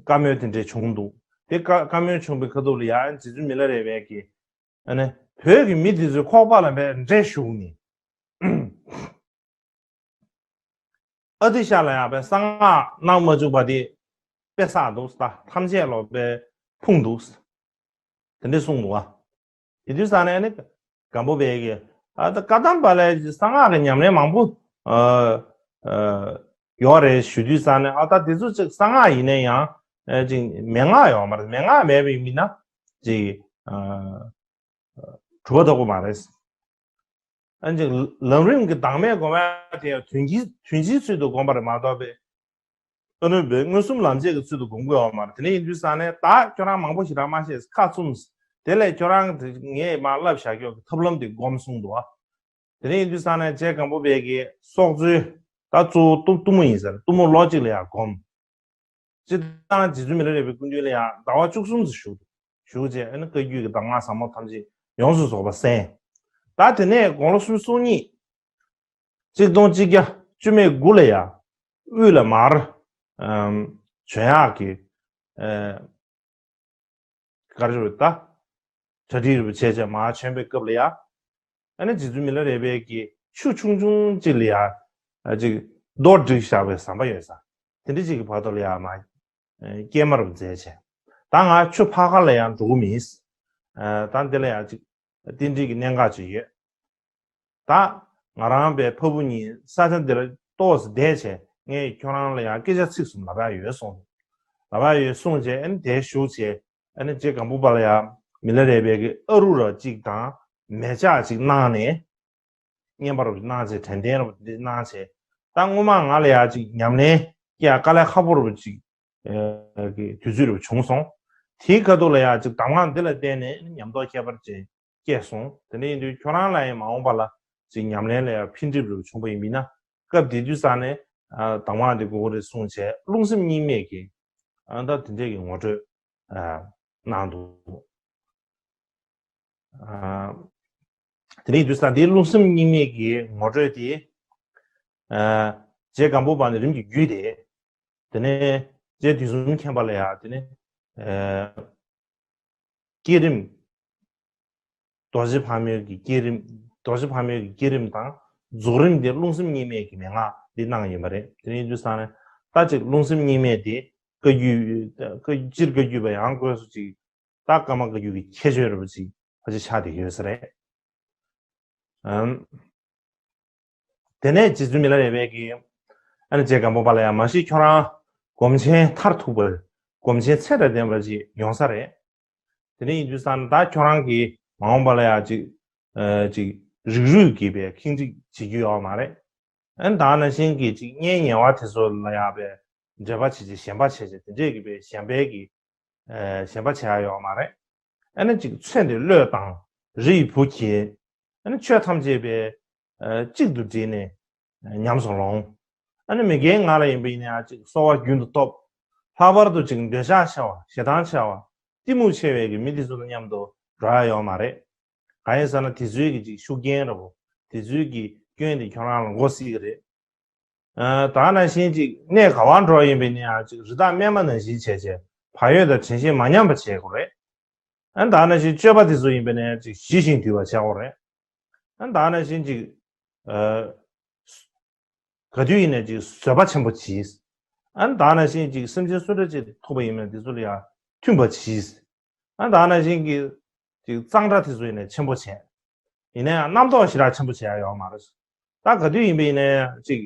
བཀའ་མོལ་དེ་འདྲས་བྱུང་འདུག་དེ་བཀའ་བཀའ་མོལ་བྱུང་བའི་ཁ་ཐུག་ལ་ཡང་རྗེ་བཙུན་མི་ལ་རས་པས་ཀྱིས་ཨ་ནི་བོད་ཀྱི་མི་དེ་ཚོའི་ཁོག་པ་ལ་བའི་འདྲེ་ཞུགས་ནས། ཨ་ཏི་ཤ་ལ་ཡང་བའི་གསང་སྔགས་གནང་མ་བཅུག་པ་དེ་དཔེ་བསགས་འདུག་ད་ཐམས་ཅད་ལ་བའི་ཕུང་འདུག་དེ་འདྲས་གསུངས་འདུག་བ། དེ་དུས་ཙང་ནས་ནི་སྒམ་པོ་པས་ཀྱིས་ཨ་ད་བཀའ་གདམས་པ་ལ་གསང་སྔགས་ཀྱི་ཉམས་ལེན་མང་པོ་ཨ་ཨ་ཡོད་རེད་ཞུ་དུས་ཙང་ནས་ཨ་ད་དེ་ཚོ་ཅིག་གསང་སྔགས་ཡིན་ན་ཡང་ཨ་ཅིག་མན་ངག་ཡོད་མ་རེད། མན་ངག་མེད་པའི་མི་ན་ཅིག་ཨ་གྲུབ་པ་ཐོབ་ཀྱི་མ་རེད། ཨ་ཅིག་ལམ་རིམ་གྱི་བདག་མེད་སྒོམ་ཡ་དེ་ཡང་དོན་གྱི་དོན་སྤྱིའི་ཚུལ་དུ་སྒོམ་པ་རེད་མ་གཏོགས་པའི་ཨ་ནི་བའི་མངོན་སུམ་ལམ་བྱེད་ཀྱི་ཚུལ་དུ་སྒོམ་དགོས་ཡོད་མ་རེད། དེ་འདྲ་ཡིན་དུས་ཙང་ནས་ད་ཁྱོད་རང་མང་པོ་ཞིག་རང་མ་བཤད་ཁ་བཙུམས། དེ་ལས་ཁྱོད་རང་དེ་ངས་མར་བསླབ་བཞག་ཀྱོག་གི་ཐབས་ལམ་དེ་སྒོམ་གསུངས་འདུག་ཨ། དེ་འདྲ་ཡིན་དུས་ཙང་ནས་རྗེ་སྒམ་པོ་པས་ཀྱིས་སྲོག་རྩོལ་ད་གཙོ་བོ་གཏུམ་གཏུམ་མོ་ཡིན་ཟེར། གཏུམ་མོ་ལོ་གཅིག་ལ་ཡང་སྒོམ། སྤྱིར་བཏང་རྗེ་བཙུན་མི་ལ་རས་པའི་སྐུ་མདུན་ལ་ཡང་ཟླ་བ་བཅུ་གསུམ་ཙམ་བཞུགས་འདུག་བཞུགས་རྗེས་ཨ་ནི་བཀའ་བརྒྱུད་ཀྱི་གདམས་ངག་ཟབ་མོ་ཐམས་ཅད་ཡོངས་སུ་རྫོགས་པ་གསན། ད་དེ་ནས་དགུང་ལོ་སུམ་ཅུ་སོ་གཉིས། གཅིག་སྟོང་གཅིག་བརྒྱ་བཅུ་མེད་དགུ་ལ་ཡང་དབུས་ལ་མར་ཨམ་བྱོན་ཡག་གི་ཨ་ག་རེ་རེད་ད། གྲ་སྒྲིག་རེ་བྱས་བྱས་མར་བྱོན་པའི་སྐབས་ལ་ཡང་ཨ་ནི་རྗེ་བཙུན་མི་ལ་རས་པས་ཀྱིས་ཆུ་ཆུང་ཆུང་གཅིག་ལ་ཡང་ ཅིག་རྡོ་བསྒྲིགས་བཞག་པའི་ཟམ་པ་ཡོད་ས། དེ་འདྲ་ཅིག་གི་བར་དུ་ལ་ཡང་མ་སྐྱེལ་མ་རུ་མཛད་བྱས། ད་ང་ཆུ་ཕར་ཁ་ལ་ཡང་འགྲོ་གི་མིན། ད་འདི་ལ་ཡང་ཅིག་རྟེན་འབྲེལ་གྱི་གནད་འགག་ཅིག་ཡོད། ད་ང་རང་པའི་ཕ་བུ་གཉིས་ས་ཆ་འདིར་ཏོག་ཙམ་བསྡད་བྱས། ངས་ཁྱོད་རང་ལ་ཡང་སྐད་ཆ་ཚིག་གསུམ་ལབ་ཡ་ཡོད་གསུངས། ལབ་ཡ་ཡོད་གསུངས་བྱས། ཨ་ནི་དེ་ཞུ་བྱས། ཨ་ནི་རྗེ་སྒམ་པོ་པ་ལ་ཡང་མི་ལ་རས་པའི་གི་ཨ་རུ་ར་གཅིག་དང་མེ་ལྕགས་གཅིག་གནང་ནས། བསྙེན་པ་རུ་གནང་བྱས། དྲན་རྟེན་རུ་འདི་གནང་བྱས། ད་སྔོན་མ་ང་ལ་ཡང་ཅིག་ཉམས་ལེན་སྐྱེ་ཡ་དཀའ་ལས་ཁག་པོ་རུ་ཅིག་གི་དུས་ཚོད་རུ་བྱུང་སོང་། དེའི་ཁ་ཐུག་ལ་ཡང་ཅིག་གདམས་ངག་འདི་ལ་བརྟེན་ནས་ཉམས་རྟོགས་ཁྱད་པར་ཅན་སྐྱེས་སོང་། དེ་འདྲ་ཡིན་དུས་ཁྱོད་རང་ལ་ཡང་མ་འོངས་པ་ལ་ཅིག་ཉམས་ལེན་ལ་ཡང་འཕེལ་འགྲིབ་རུ་བྱུང་པ་ཡིན་མིན་ན། སྐབས་དེ་དུས་ས་ནས་གདམས་ངག་འདི་དགོས་ཀྱི་རེད་གསུངས་བྱས། རླུང་སེམས་གཉིས་མེད་ཀྱི་ཨ་ད་དེ་འདྲས་ཀྱི་ངོ་སྤྲོད་གནང་འདུག་དེ་རིང་དུས་ས་འདིའི་རླུང་སེམས་གཉིས་མེད་ཀྱི་ངོ་སྤྲོད་དེ། རྗེ་སྒམ་པོ་པ་ནས་རིམ་གྱིས་བརྒྱུད་དེ། དེ་ནས་རྗེ་དུས་གསུམ་མཁྱེན་པ་ལ་ཡང་དེ་ནས་བསྐྱེད་རིམ། རྡོ་རྗེ་ཕག་མོའི་གི་བསྐྱེད་རིམ། རྡོ་རྗེ་ཕག་མོའི་གི་བསྐྱེད་རིམ་དང་རྫོགས་རིམ་དེ་རླུང་སེམས་གཉིས་མེད་ཀྱི་མན་ངག་འདི་གནང་ཡིན་པ་རེད། དེ་རིང་དུས་ས་ནས་ད་ཅིག་རླུང་སེམས་གཉིས་མེད་དེ་བཀའ་བརྒྱུད། སྤྱིར་བཀའ་བརྒྱུད་པ་ཡང་སྒོས་སུ་ཅིག་ད་ཀརྨ་བཀའ་བརྒྱུད་ཀྱི་ཁྱད་ཆོས་རེད་པ་ཅིག་ཕལ་ཆེར་ཆགས་བསྡད་ཡོད་ས་རེད། ཨམ། དེ་ནས་རྗེ་བཙུན་མི་ལ་རས་པས་ཀྱིས་ཨ་ནི་རྗེ་སྒམ་པོ་པ་ལ་ཡང་མ་གཞི་ཁྱོད་རང་སྒོམ་ཆེན་མཐར་ཐུག་པ། སྒོམ་ཆེན་ཚད་དང་ལྡན་པ་ཅིག་ཡོང་ས་རེད། དེ་ནས་ཡིན་དུས་ཙང་ད་ཁྱོད་རང་གིས་མ་འོངས་པ་ལ་ཡང་ཅིག་ཨ་ཅིག་རིགས་རུས་ཀྱི་པའི་ཁེངས་སྐྱུང་བྱེད་རྒྱུ་ཡོད་མ་རེད། ཨ་ནི་ད་ནང་བཞིན་གྱི་ཅིག་གཉེན་ཉེ་བ་དེ་ཚོ་ལ་ཡང་པའི་འབྲེལ་བ་བྱེད་ཅིག་ཞེན་པ་བྱེད་ཅིག་དེ་འདྲས་ཀྱི་པའི་ཞེན་པའི་གི་ཨ་ཞེན་པ་བྱེད་ཡ་ཡོད་མ་རེད། ཨ་ནི་ཅིག་ཚེ་འདི་བློས་བཏང་། རི་ཡི་བུ་འཁྱེར། ཨ་ནི་ཆོས་ཐམས་ཅད་པའི་ཨ་གཅིག་ཏུ་དྲིལ་ནས་ཉམས་སུ་ལོངས། ཨ་ནི་མི་རྒན་ང་ལ་ཡིན་པ་ཡིན་ན་ཡང་ཅིག་གསོ་བ་རྒྱུན་དུ་ཐོབ། ལྷག་པར་དུ་ཅིག་འདོད་ཆགས་ཆེ་བ། ཞེ་སྡང་ཆེ་བ། གཏི་མུག་ཆེ་བའི་གི་མི་དེ་ཚོ་དང་མཉམ་དུ་འགྲོ་ཡ་ཡོད་མ་རེད། གང་ཡིན་ཟེར་ན་དེ་ཚོའི་གི་ཅིག་ཤུགས་རྐྱེན་རེད་པོ། དེ་ཚོའི་གི་སྐྱོན་དེ་ཁྱོད་རང་ལ་འགོ་སྲིད་གི་རེད། ཨ་ད་ནང་བཞིན་ཅིག་གནས་ག་བར་འགྲོ་ཡིན་པ་ཡིན་ན་ཡང་ཅིག་རི་དྭགས་སྨན་མ་ནང་བཞིན་བྱས་བྱས། བག་ཡོད་དང་དྲན་ཤེས་མ་ཉམས་པ་བྱེད་དགོས་རེད། ཨ་ད་ནང་བཞིན་སྤྱོད་པ་དེ་ཚོ་ཡིན་པ་ཡིན་ན་ཡང་ཅིག་ཞི་ཞིང་དུལ་བ་བྱེད་དགོས་རེད། ཨ་ད་ནང་བཞིན་ཅིག་ཨ་ག་དུས་ཡིན་ན་ཅིག་བཟོད་པ་ཆེན་པོ་གྱིས། ཨ་ད་ནང་བཞིན་ཅིག་སེམས་ཅན་སུ་འདྲ་ཅིག་ཐུག་པ་ཡིན་ན་དེ་ཚོ་ལ་ཡང་མཐུན་པ་གྱིས། ཨ་ད་ནང་བཞིན་གྱི་ཅིག་གཙང་སྦྲ་དེ་ཚོ་ཡིན་ན་ཆེན་པོ་བྱས། ཡིན་ན་ཡང་རྣམ་རྟོག་ཞེ་དྲག་ཆེན་པོ་བྱེད་ཡ་ཡོད་མ་རེད། ད་ག་དུས་ཡིན་པ་ཡིན་ན་ཡང་ཅིག་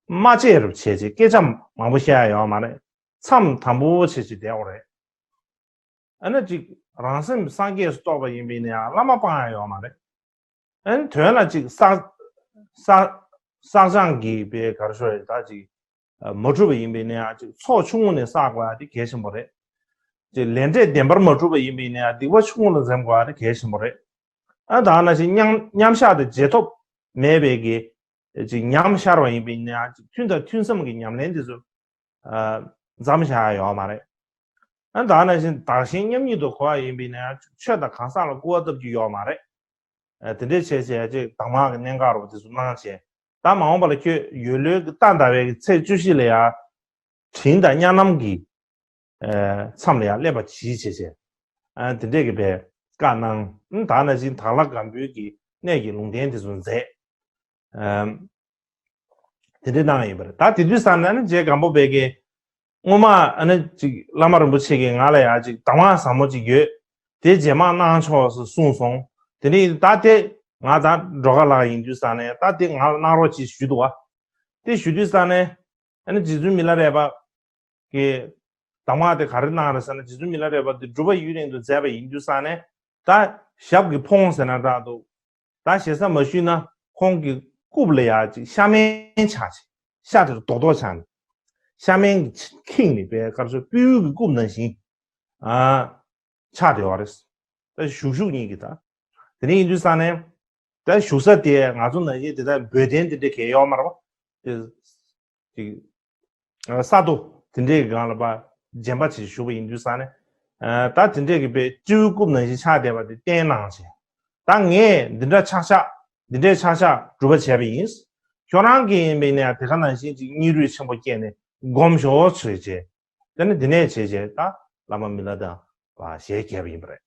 མ་བརྗེད་རུ་བྱས་བྱས་སྐད་ཆ་མང་པོ་བཤད་ཡ་ཡོད་མ་རེད། མཚམས་དམ་པོ་བྱས་བྱས་བསྡད་དགོས་རེད། ཨ་ནི་ཅིག་རང་སེམས་སངས་རྒྱས་སུ་རྟོགས་པ་ཡིན་པ་ཡིན་ན་ཡང་བླ་མ་སྤང་ཡ་ཡོད་མ་རེད། ཨ་ནི་དོན་ལ་ཅིག་བསགས་བསགས་བསགས་སྦྱང་གི་པའི་གར་ཤོར་ཡ་ད་ཅིག་མ་གྲུབ་པ་ཡིན་པ་ཡིན་ན་ཡང་ཅིག་ཚོགས་ཆུང་ངུ་ནས་བསགས་དགོས་ཡ་དེ་གལ་ཆེན་པོ་རེད། ཅིག་ལས་འབྲས་བདེན་པར་མ་གྲུབ་པ་ཡིན་པ་ཡིན་ན་ཡང་སྡིག་པ་ཆུང་ངུ་ལ་འཛེམ་དགོས་ཡ་དེ་གལ་ཆེན་པོ་རེད། ཨ་ད་ནང་བཞིན་མཉམ་མཉམ་བཞག་དང་རྗེས་ཐོབ་མེད་པའི་གི་ཅིག་ཉམས་ཤར་བ་ཡིན་པ་ཡིན་ན་ཡང་ཅིག་ཐུན་དང་ཐུན་མཚམས་ཀྱི་ཉམས་ལེན་དེ་ཚོ་ཨ་མཚམས་བཞག་ཡ་ཡོད་མ་རེད། ཨ་ད་ནང་བཞིན་བདག་གཞན་མཉམ་ཉིད་དུ་གོ་བ་ཡིན་པ་ཡིན་ན་ཡང་ཆོས་དང་གང་ཟག་ལ་སྐུར་བ་བཏབ་རྒྱུ་ཡོད་མ་རེད། ཨ་དེ་འདྲས་བྱས་བྱས་ཅིག་གདམས་ངག་གི་གནད་འགག་རུ་དེ་ཚོ་གནང་བྱས། ད་མ་འོངས་པ་ལ་ཁྱོད་ཡོད་ལོས་ཀྱི་རྟ་ཟླ་བའི་ཚེས་བཅུ་བཞི་ལ་ཡང་དྲིན་དང་གཉའ་ལམ་གྱི་ཨ་མཚམས་ལ་ཡང་སླེབས་པ་གྱིས་བྱས་བྱས། ཨ་དེ་འདྲས་ཀྱི་པའི་བཀའ་གནང་། ཨ་ད་ནང་བཞིན་དྭགས་ལྷ་སྒམ་པོའི་གི་གནས་ཀྱི་ལུང་བསྟན་དེ་ཚོ་མཛད། ཨ་དེ་འདྲས་གནང་ཡིན་པ་རེད། ད་དེ་དུས་ཙང་ནས་ནི་རྗེ་སྒམ་པོ་པའི་གི་སྔོན་མ་ཨ་ནི་ཅིག་བླ་མ་རིན་པོ་ཆེ་གིས་ང་ལ་ཡང་ཅིག་གདམས་ངག་ཟབ་མོ་ཅིག་ཡོད། དེ་རྗེས་མ་གནང་ཆོག་ཟེར་གསུངས་སོང་། དེ་ནས་ད་དེ་ང་ད་སྒྲོལ་དཀར་ལགས་ཡིན་དུས་ཙང་ནས་ད་དེ་ང་ལ་གནང་རོགས་ཅིག་ཞུས་འདུག་བ། དེ་ཞུ་དུས་ཙང་ནས་ཨ་ནི་རྗེ་བཙུན་མི་ལ་རས་པ་གི་གདམས་ངག་དེ་ག་རེ་གནང་རེད་ཟེར་ན། རྗེ་བཙུན་མི་ལ་རས་པ་དེ་སྒྲུབ་པ་ཡུན་རིང་དུ་མཛད་པ་ཡིན་དུས་ཙང་ནས་ད་ཞབས་ཀྱི་ཕོང་ཟེར་ན་འདྲ་འདུག་ད་ཞེ་ས་མ་ཞུས་ན་ཁོང་གི་རྐུབ་ལ་ཡ་ཅིག་ཤ་མེན་ཆགས་ཅིག་ཤ་དེ་རྡོག་རྡོག་ཆགས་ནས་ཤ་མེན་གྱི་ཁེངས་ནས་པའི་དཀར་ཕྱོགས་སྤྲེའུ་གི་རྐུབ་ནང་བཞིན་ཨ་ཆགས་བསྡད་པ་རེད། ད་བཞུགས་བཞུགས་གཉིས་ཀྱི་ད་དེ་ནས་ཡིན་དུས་ཙང་ནས་ད་བཞུགས་ས་དེ་ང་ཚོ་ནང་བཞིན་དེ་ལྟར་འབོལ་གདན་དེ་འདྲ་གས་ཡོད་མ་རེད་པ། དེ་ཅིག་ས་རྡོ་དེ་འདྲའི་སྒང་ལ་པ་རྗེན་པ་ཅིག་བཞུགས་པ་ཡིན་དུས་ཙང་ནས་ད་དེ་འདྲའི་གི་པའི་སྤྲེའུ་རྐུབ་ནང་བཞིན་ཆགས་བསྡད་པ་དེ་བསྟན་གནང་བྱས། ད་ངས་འདི་འདྲ་ཆག་ཆག་འདི་འདྲའི་ཆག་ཆག་སྒྲུབ་པ་བྱས་པ་ཡིན། ཁྱོད་རང་གིས་ཡིན་པས་ནས་དེ་ག་ནང་བཞིན་ཅིག་སྙིང་རུས་ཆེན་པོ་བསྐྱེད་ནས་སྒོམ་ཞོག་ཟེར་བྱས། དེ་ནས་འདི་ནས་བྱས་བྱས་ད་བླ་མ་མི་ལ་དང་བ་ཞལ་བརྒྱབ་པ་ཡིན་པ་རེད།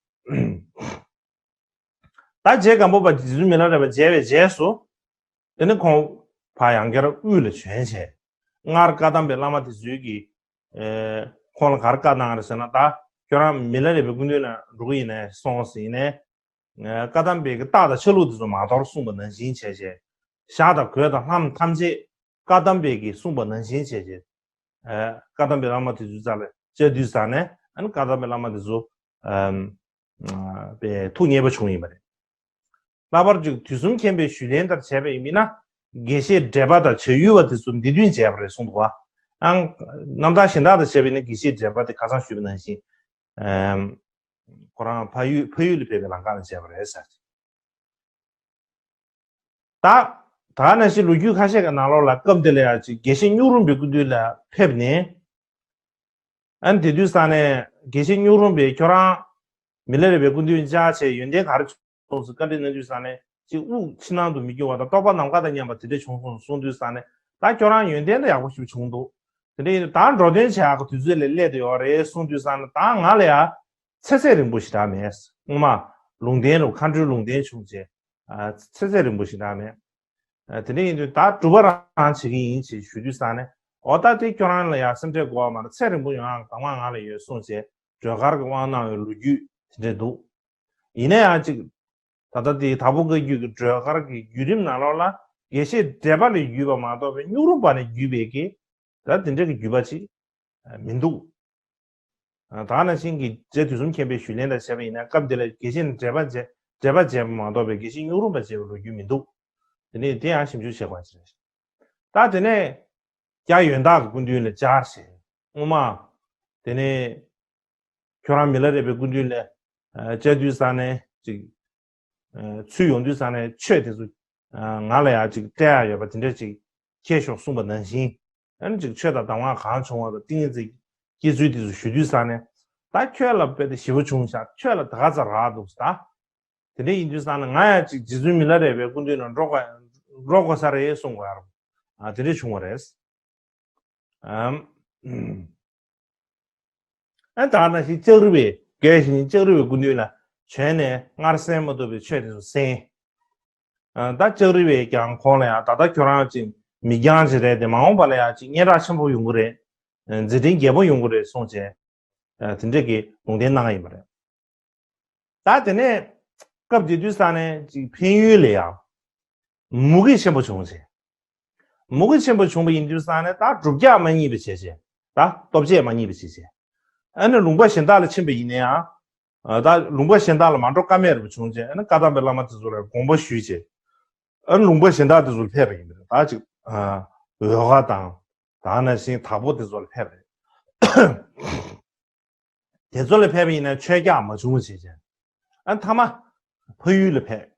ད་རྗེ་སྒམ་པོ་པ་རྗེ་བཙུན་མི་ལ་རས་པ་མཇལ་བའི་རྗེས་སུ། དེ་ནས་ཁོང་ ཕར་ཡང་བསྐྱར་དབུས་ལ་བྱོན་བྱས། སྔར་བཀའ་གདམས་པའི་བླ་མ་དེ་ཚོས་ཀྱིས་ཨེ་ཁོང་ལ་ག་རེ་བཀའ་གནང་རེད་ཟེར་ན། ད་ཁྱོད་རང་མི་ལ་རས་པའི་སྐུ་མདུན་ལ་འགྲོ་གི་ཡིན་ནའི་སོང་ཟེར་ཡིན་ནའི། ཨེ་བཀའ་གདམས་པའི་གི་རྟགས་དང་ཆ་ལུགས་དེ་ཚོ་མ་དོར་གསུངས་པ་ནང་བཞིན་བྱས་བྱས། ཞག་དང་གོས་དང་ལྷམ་ཐམས་ཅད་བཀའ་གདམས་པའི་གི་གསུངས་པ་ནང་བཞིན་བྱས་བྱས། ཨེ་བཀའ་གདམས་པའི་བླ་མ་དེ་ཚོའི་རྩ་ལ་བཅར་དུས་ཙང་ནས། ཨ་ནི་བཀའ་གདམས་པའི་བླ་མ་དེ་ཚོ་ཨམ་པའི་ཐུགས་མཉེས་པོ་བྱུང་ཡིན་པ་རེད། ལྷག་པར་དུ་དུས་གསུམ་མཁྱེན་པའི་ཞུས་ལན་ལྟར་བྱས་པ་ཡིན་ན། དགེ་བཤེས་བགྲེས་པ་དང་བྱ་ཡུལ་བ་དེ་ཚོ་འདི་མདུན་བྱས་པ་རེད་གསུངས་འདུག་བ། ཨང་། རྣམ་ཐར་གཞན་དག་དང་བྱས་པ་ཡིན་ན་དགེ་བཤེས་བགྲེས་པ་དེ་ཁ་སང་ཞུས་པ་ནང་བཞིན། ཨམ། ཁོ་རང་ཕ་ཡུལ་ཕ་ཡུལ་ལ་ཕེབས་པའི་ལམ་ཁ་ལ་བྱས་པ་རེད་ཟེར། ད། ད་ནང་བཞིན་ལོ་རྒྱུས་ཁ་ཤས་ཀྱི་ནང་ལོགས་ལ་སྐབས་དེ་ལ་ཡང་ཅིག་དགེ་བཤེས་སྨྱུག་རུམ་པའི་སྐུ་མདུན་ལ་ཕེབས་ནས། ཨ་ནི་དེ་དུས་ཙང་ནས་དགེ་བཤེས་སྨྱུག་རུམ་པས་ཁྱོད་རང་མི་ལ་རས་པའི་སྐུ་མདུན་བཅར་བྱས་ཡོན་ཏན་ག་རེ་བྱུང་སོང་ཟེར་བཀའ་འདྲི་གནང་དུས་ཙང་ནས། ཅིག་དབུགས་ཕྱི་ནང་དུ་མི་འགྱུར་བ་དང་རྟོགས་པ་ནམ་མཁའ་དང་མཉམ་པ་དེ་འདྲ་བྱུང་སོང་གསུངས་དུས་ཙང་ནས། ད་ཁྱོད་རང་ཡོན་ཏན་ད་ཡག་པོ་ཞིག་བྱུང་འདུག། དེ་འདྲ་ཡིན་དུས་ད་འགྲོ་དོན་བྱེད་ཡག་གི་དུས་ཚོད་ལ་སླེབས་བསྡད་ཡོད་རེད་གསུངས་དུས་ཙང་ནས། ད་ང་ལ་ཡང་ཚེ་ཚད་རིང་པོ་ཞེ་དྲག་མེད། སྔོན་མ་ལུང་བསྟན་རུ་མཁའ་འགྲོའི་ལུང་བསྟན་བྱུང་བྱས། ཨ། ཚེ་ཚད་རིང་པོ་ཞེ་དྲག་མེད། ཨ། དེ་འདྲ་ཡིན་དུས་ད་སྒྲུབ་པ་རང་བྱེད་ཀྱི་ཡིན་ཞེས་ཞུ་དུས་ཙང་ནས། འོ་ད་དེ་ཁྱོད་རང་ལ་ཡང་སེམས་ཁྲལ་དགོས་པ་མ་རེད། ཚེ་རིང་པོ་ཡོང་ཡག་གདམས་ངག་ང་ལ་ཡོད་གསུངས་བྱས། སྒྲོལ་དཀར་གྱི་དབང་གནང་བའི་ལོ་རྒྱུས་དེ་འདྲ་འདུག། ཡིན་ན་ཡང་ཅིག། ད་ལྟ་དེ་དྭགས་པོ་བཀའ་བརྒྱུད་ཀྱི་སྒྲོལ་དཀར་གྱི་བརྒྱུད་རིམ་ནང་ལོགས་ལ་དགེ་བཤེས་བགྲེས་པ་ལས་བརྒྱུད་པ་མ་གཏོགས་པའི་སྨྱུག་རུམ་པ་ནས་བརྒྱུད་པའི་གི། ད་དེ་འདྲ་གི་བརྒྱུད་པ་ཅིག་མི་འདུག། ད་ནང་བཞིན་གྱི་རྗེ་དུས་གསུམ་མཁྱེན་པའི་ཞུས་ལན་ལ་བྱས་པ་ཡིན་ན། སྐབས་འདི་ལ་དགེ་བཤེས་ནི་བགྲེས་པ་བྱས། བགྲེས་པ་བྱས་པ་མ་གཏོགས་པའི་དགེ་བཤེས་སྨྱུག་རུམ་པ་བྱས་པའི་ལོ་རྒྱུས་མི་འདུག། དེ་ནས་དེ་ཡང་ཞིབ་འཇུག་བྱེད་དགོས་ཅིག་རེད། ད་དེ་ནས་རྒྱ་ཡོན་བདག་གི་སྐུ་མདུན་ལ་བཅར་བྱས། སྔོན་མ། དེ་ནས་ཁྱོད་རང་མི་ལ་རས་པའི་སྐུ་མདུན་ལ་ཨ་བཅར་དུས་ཙང་ནས་ཅིག། ཨ་ཚུར་ཡོང་དུས་ཙང་ནས་ཆོས་དེ་ཚོ་ཨ་ང་ལ་ཡང་ཅིག་སྤྲད་ཡག་ཡོད་པ་དེ་འདྲ་ཅིག་འཁྱེར་ཤོག་གསུངས་པ་ནང་བཞིན། ཨ་ནི་ཅིག་ཆོས་དང་གདམས་ངག་གང་བྱུང་བ་དང་ཏིང་ངེ་འཛིན་སྐྱེ་ཚུལ་དེ་ཚོ་ཞུ་དུས་ཙང་ནས། ད་ཁྱོད་ལ་དཔེ་དེ་ཞེ་པོ་བྱུང་ཤག། ཁྱོད་ལ་ད་ག་ཚོད་རག་འདུག་ཟེར། ད་དེ་འདྲ་ཡིན་དུས་ཙང་ནས་ང་ཡང་ཅིག་རྗེ་བཙུན་མི་ལ་རས་པའི་སྐུ་མདུན་ལ་འགྲོ་དགོས་འགྲོ་དགོས་ས་རེད་གསུང་དགོས་ཡ་རེད། ཨ་དེ་འདྲ་བྱུང་བ་རེད། ཨམ། ཨ་ད་ནང་བཞིན་ལྕགས་རི་བའི་རྒྱལ་བཞིན་ལྕགས་རི་བའི་སྐུ་མདུན་ལ་བྱོན་ནས་སྔར་གསན་མ་ཐུབ་པའི་ཆོས་དེ་ཚོ་གསན། ཨ་ད་ལྕགས་རི་བས་ཀྱང་ཁོང་ལ་ཡང་། ད་ལྟ་ཁྱོད་རང་ཅིག་མི་རྐྱང་ཅིག་རེད་དེ། མ་འོངས་པ་ལ་ཡང་ཅིག་སྙན་གྲགས་ཆེན་པོ་ཡོང་གི་རེད། མཛད་འཕྲིན་རྒྱས་པོ་ཡོང་གི་རེད་གསུངས་བྱས། ཨ་དེ་འདྲ་གི་ལུང་བསྟན་གནང་ཡིན་པ་རེད། ད་དེ་ནས་སྐབས་དེ་དུས་ཙང་ནས་ཅིག་འཕན་ཡུལ་ལ་ཡང་མུ་གེ་ཆེན་པོ་བྱུང་བྱས། མུ་གེ་ཆེན་པོ་བྱུང་བ་ཡིན་དུས་ཙང་ནས་ད་སྒྲུབ་རྒྱག་མ་རྙེད་པ་བྱས་བྱས། ད་སྟོབས་ཆེ་མ་རྙེད་པ་བྱས་བྱས། ཨ་ནི་ལུང་པ་གཞན་དག་ལ་ཕྱིན་པ་ཡིན་ན་ཡང་། ཨ་ད་ལུང་པ་གཞན་དག་ལ་མ་འགྲོ་ཀ་མེད་རེད་པ་བྱུང་བྱས། ཨ་ནི་བཀའ་གདམས་པའི་བླ་མ་དེ་ཚོ་ལ་དགོངས་པ་ཞུས་བྱས། ཨ་ནི་ལུང་པ་གཞན་དག་དེ་ཚོ་ལ་ཕེབས་པ་ཡིན་པ་རེད། ད་ཅིག་ཨ་འོལ་ཁ་དང་། ད་ནང་བཞིན་དྭགས་པོ་དེ་ཚོ་ལ་ཕེབས་པ་རེད། དེ་ཚོ་ལ་ཕེབས་པ་ཡིན་ན་ཆོས་རྒྱག་མ་བྱུང་བ་བྱས་བྱས། ཨ་མཐའ་མ་ཕ་ཡུལ་ལ་ཕེབས།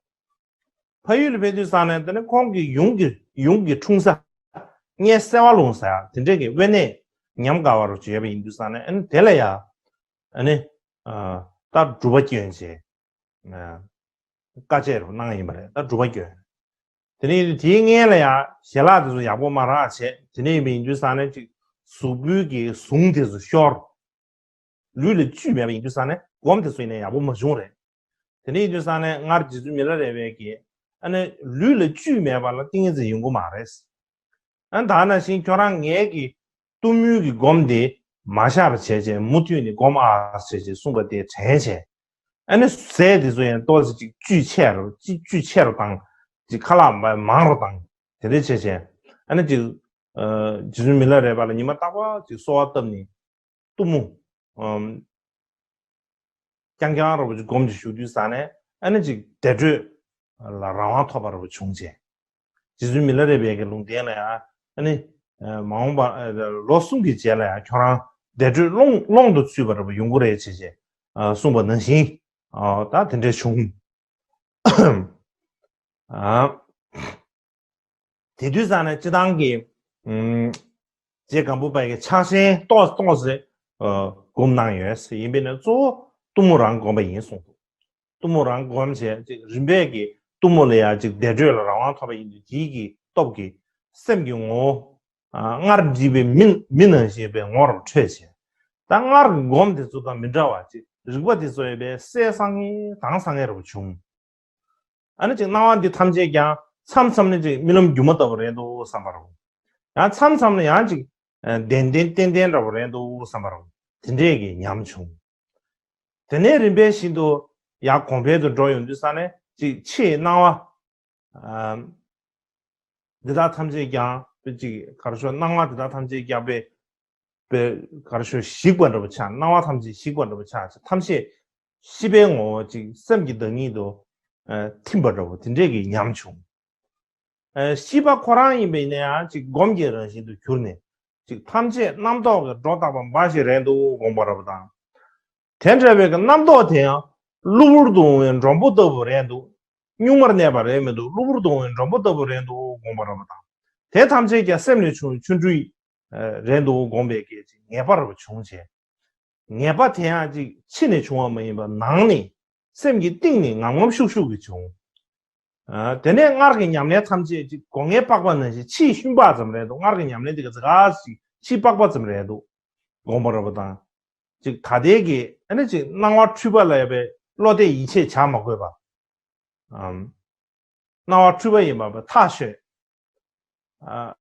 ཕ་ཡུལ་ལ་ཕེབས་དུས་ཙང་ནས་དེ་ནས་ཁོང་གི་ཡུམ་གྱི་ཡུམ་གྱི་འཁྲུངས་ས་སྔས་སེ་བ་ལུང་ཟེར་ཡ་དེ་འདྲས་ཀྱི་དབེན་གནས་ཉམས་དགའ་བ་རུ་བྱས་པ་ཡིན་དུས་ཙང་ནས། ཨ་ནི་དེ་ལ་ཡ་ཨ་ནི་ཨ་ད་སྒྲུབ་པ་སྐྱོན་བྱས། ཨ་དཀའ་སྤྱད་རུ་གནང་ཡིན་པ་རེད། ད་སྒྲུབ་པ་སྐྱོན། དེ་ནས་དེའི་སྔོན་ལ་ཡང་ཞལ་ལག་དེ་ཚོ་ཡག་པོ་མ་རག་བྱས། དེ་ནས་ཡིན་པ་ཡིན་དུས་ཙང་ནས་ཅིག་གཟུགས་པོའི་གི་ཟུངས་དེ་ཚོ་ཤོར། ལུས་ལ་བཅུད་མེད་པ་ཡིན་དུས་ཙང་ནས་སྒོམ་དེ་ཚོ་ཡིན་ནའི་ཡག་པོ་མ་བྱུང་རེད། དེ་ནས་ཡིན་དུས་ཙང་ནས་སྔར་རྗེ་བཙུན་མི་ལ་རས་པས་ཀྱིས། ཨ་ནི་ལུས་ལ་བཅུད་མེད་པ་ལ་ཏིང་ངེ་འཛིན་ཡོང་གི་མ་རེད། ཨ་ད་ནང་བཞིན་ཁྱོད་རང་ངའི་གི་གཏུམ་མོའི་གི་སྒོམ་དེ་མ་བཞག་པ་བྱས་བྱས། མུ་མཐུད་ནས་སྒོམ་ཨ་བྱས་བྱས་གསུངས་པ་དེ་དྲན་བྱས། ཨ་ནི་ཟས་དེ་ཚོ་ཡང་ཏོག་ཙམ་ཅིག་བཅུད་ཆེ་རུ་ཅིག་བཅུད་ཆེ་རུ་བཏང་། ཅིག་ཁ་ལག་མ་མང་རུ་བཏང་། དེ་འདྲས་བྱས་བྱས། ཨ་ནི་ཅིག་ཨ་རྗེ་བཙུན་མི་ལ་རས་པ་ལ་ཉི་མ་རྟག་པར་ཅིག་གསོལ་བ་བཏབ་ནས་གཏུམ་མོ་ཨམ་རྐྱང་རྐྱང་ར་བ་ཅིག་སྒོམ་ཅིག་བཞུགས་དུས་ཙང་ནས། ཨ་ནི་ཅིག་བདེ་དྲོད་ལ་རང་དབང་ཐོབ་པ་ར་བ་བྱུང་བྱས། རྗེ་བཙུན་མི་ལ་རས་པའི་གི་ལུང་བསྟན་ལ་ཡང་། ཨ་ནི་ཨ་མ་འོངས་པ་ཨ་ལོ་གསུམ་གྱི་རྗེས་ལ་ཡང་ཁྱོད་རང་བདེ་དྲོད་ཀློང་ཀློང་དུ་ཚུད་པ་ར་བ་ཡོང་གི་རེད་བྱས་བྱས། ཨ་གསུངས་པ་ནང་བཞིན། ཨ་ད་དེ་འདྲས་བྱུང་། ཨ་དེ་དུས་ཙང་ནས་སྤྱི་བཏང་གི་ཨམ་རྗེ་སྒམ་པོ་པའི་གི་ཕྱག་ཆེན་ཏོག་ཙམ་ཏོག་ཙམ་ཨ་སྒོམ་གནང་ཡོད་ཟེར། ཡིན་པས་ན་གཙོ་བོ་གཏུམ་མོ་རང་སྒོམ་པ་ཡིན་གསུངས་འདུག། གཏུམ་མོ་རང་སྒོམ་བྱས། ཅིག་རིམ་པས་ཀྱིས་གཏུམ་མོ་ལ་ཡང་ཅིག་བདེ་དྲོད་ལ་རང་དབང་ཐོབ་པ་ཡིན་དུས། དེའི་གི་སྟོབས་ཀྱིས་སེམས་ཀྱི་ངོ་བོ་ཨ་སྔར་འདྲིས་པའི་མི་མི་ནང་བཞིན་པའི་ངོ་བོར་འཕྲོད་བྱས། ད་སྔར་གྱི་སྒོམ་དེ་ཚོ་དང་མི་འདྲ་བ་ཅིག། རིག་པ་དེ་ཚོ་ཡོད་པས་གསལ་བཟང་ངེ་དྭངས་བཟང་ངེ་རུ་བྱུང་། ཨ་ནི་ཅིག་སྣང་བ་འདི་ཐམས་ཅད་ཀྱང་ མཚམས་མཚམས་ནས་ཅིག་རྨི་ལམ་སྒྱུ་མ་ལྟ་བུ་རེད་འདུག་བསམ་པ་རེད། ཡང་མཚམས་མཚམས་ནས་ཡང་ཅིག་ཨ་བདེན་བདེན་ཏན་ཏན་འདྲ་བོ་རེད་འདུག་བསམ་པ་རེད། དེ་འདྲས་ཀྱི་ཉམས་བྱུང་། དེ་ནས་རིམ་པས་བཞིན་དུ་ཡར་གོང་འཕེལ་དུ་འགྲོ་ཡོང་དུས་ས་ནས་ཅིག་ཕྱིའི་སྣང་བ། ཨམ། འདི་དག་ཐམས་ཅད་ཀྱང་ཅིག་ག་རེ་ཞུ། སྣང་བ་འདི་དག་ཐམས་ཅད་ཀྱང་པའི་པའི་ག་རེ་ཞུ། ཞིག་པ་འདྲ་པོ་ཆགས། སྣང་བ་ཐམས་ཅད་ཞིག་པ་འདྲ་པོ་ཆགས། ཐམས་ཅད་ཤེས་པའི་ངོ་བོ་ཅིག་སེམས་ཀྱི་བདག་ཉིད་དུ་ཨ་ཐིམ་པ་འདྲ་པོ་དེ་འདྲས་ཀྱི་ཉམས་བྱུང་། ཨ་ཤེས་པ་ཁོ་རང་ཡིན་པ་ཡིན་ན་ཡང་ཅིག་སྒོམ་གྱི་རང་བཞིན་དུ་གྱུར་ནས་ཅིག་ཐམས་ཅད་རྣམ་རྟོག་གི་སྒྲོ་བཏགས་པ་འབའ་ཞིག་རེད་འདུག་དགོངས་པ་རབ་དང་། དེ་འདྲ་བའི་གི་རྣམ་རྟོག་དེ་ཡང་གློ་བུར་དུ་འོང་བའི་མགྲོན་པོ་ལྟ་བུ་རེད་འདུག་གཉུག་མར་གནས་པ་རེད་མི་འདུག་གློ་བུར་དུ་འོང་བའི་མགྲོན་པོ་ལྟ་བུ་རེད་འདུག་དགོངས་པ་རབ་དང་། དེ་ཐམས་ཅད་ཀྱང་སེམས་ལས་བྱུང་བའི་ཆོ་འཕྲུལ་རེད་འདུག་དགོངས་པའི་སྐད་ཅིག་ངེས་པ་རབ་བྱུང་བྱས། ངེས་པ་དེ་ཡང་ཅིག་ཕྱི་ནས་བྱུང་བ་མ་ཡིན་པར་ནང་ནས་སེམས་ཀྱི་གཏིང་ནས་ངམ་ངམ་ཤུགས་ཤུགས་ཀྱིས་བྱུང་། ཨ་དེ་ནས་སྔར་གྱི་ཉམས་ལེན་ཐམས་ཅད་ཅིག་སྒོ་ངའི་པགས་པ་ནང་བཞིན་ཕྱིའི་ཤུན་པགས་ཙམ་རེད་འདུག་སྔར་གྱི་ཉམས་ལེན་དེ་ག་ཙི་ག་ཅིག་ཕྱིའི་པགས་པ་ཙམ་རེད་འདུག་དགོངས་པ་རབ་དང་། ཅིག་ད་ལྟའི་གི་ཨ་ནི་ཅིག་སྣང་བ་འཁྲུལ་པ་ལ་ཡོད་པའི་བློ་གཏད་ཡིད་ཆེས་བྱ་མ་དགོས་པ། ཨམ། སྣང་བ་འཁྲུལ་པ་ཡིན་པ་ཐག་ཆོད། ཨ།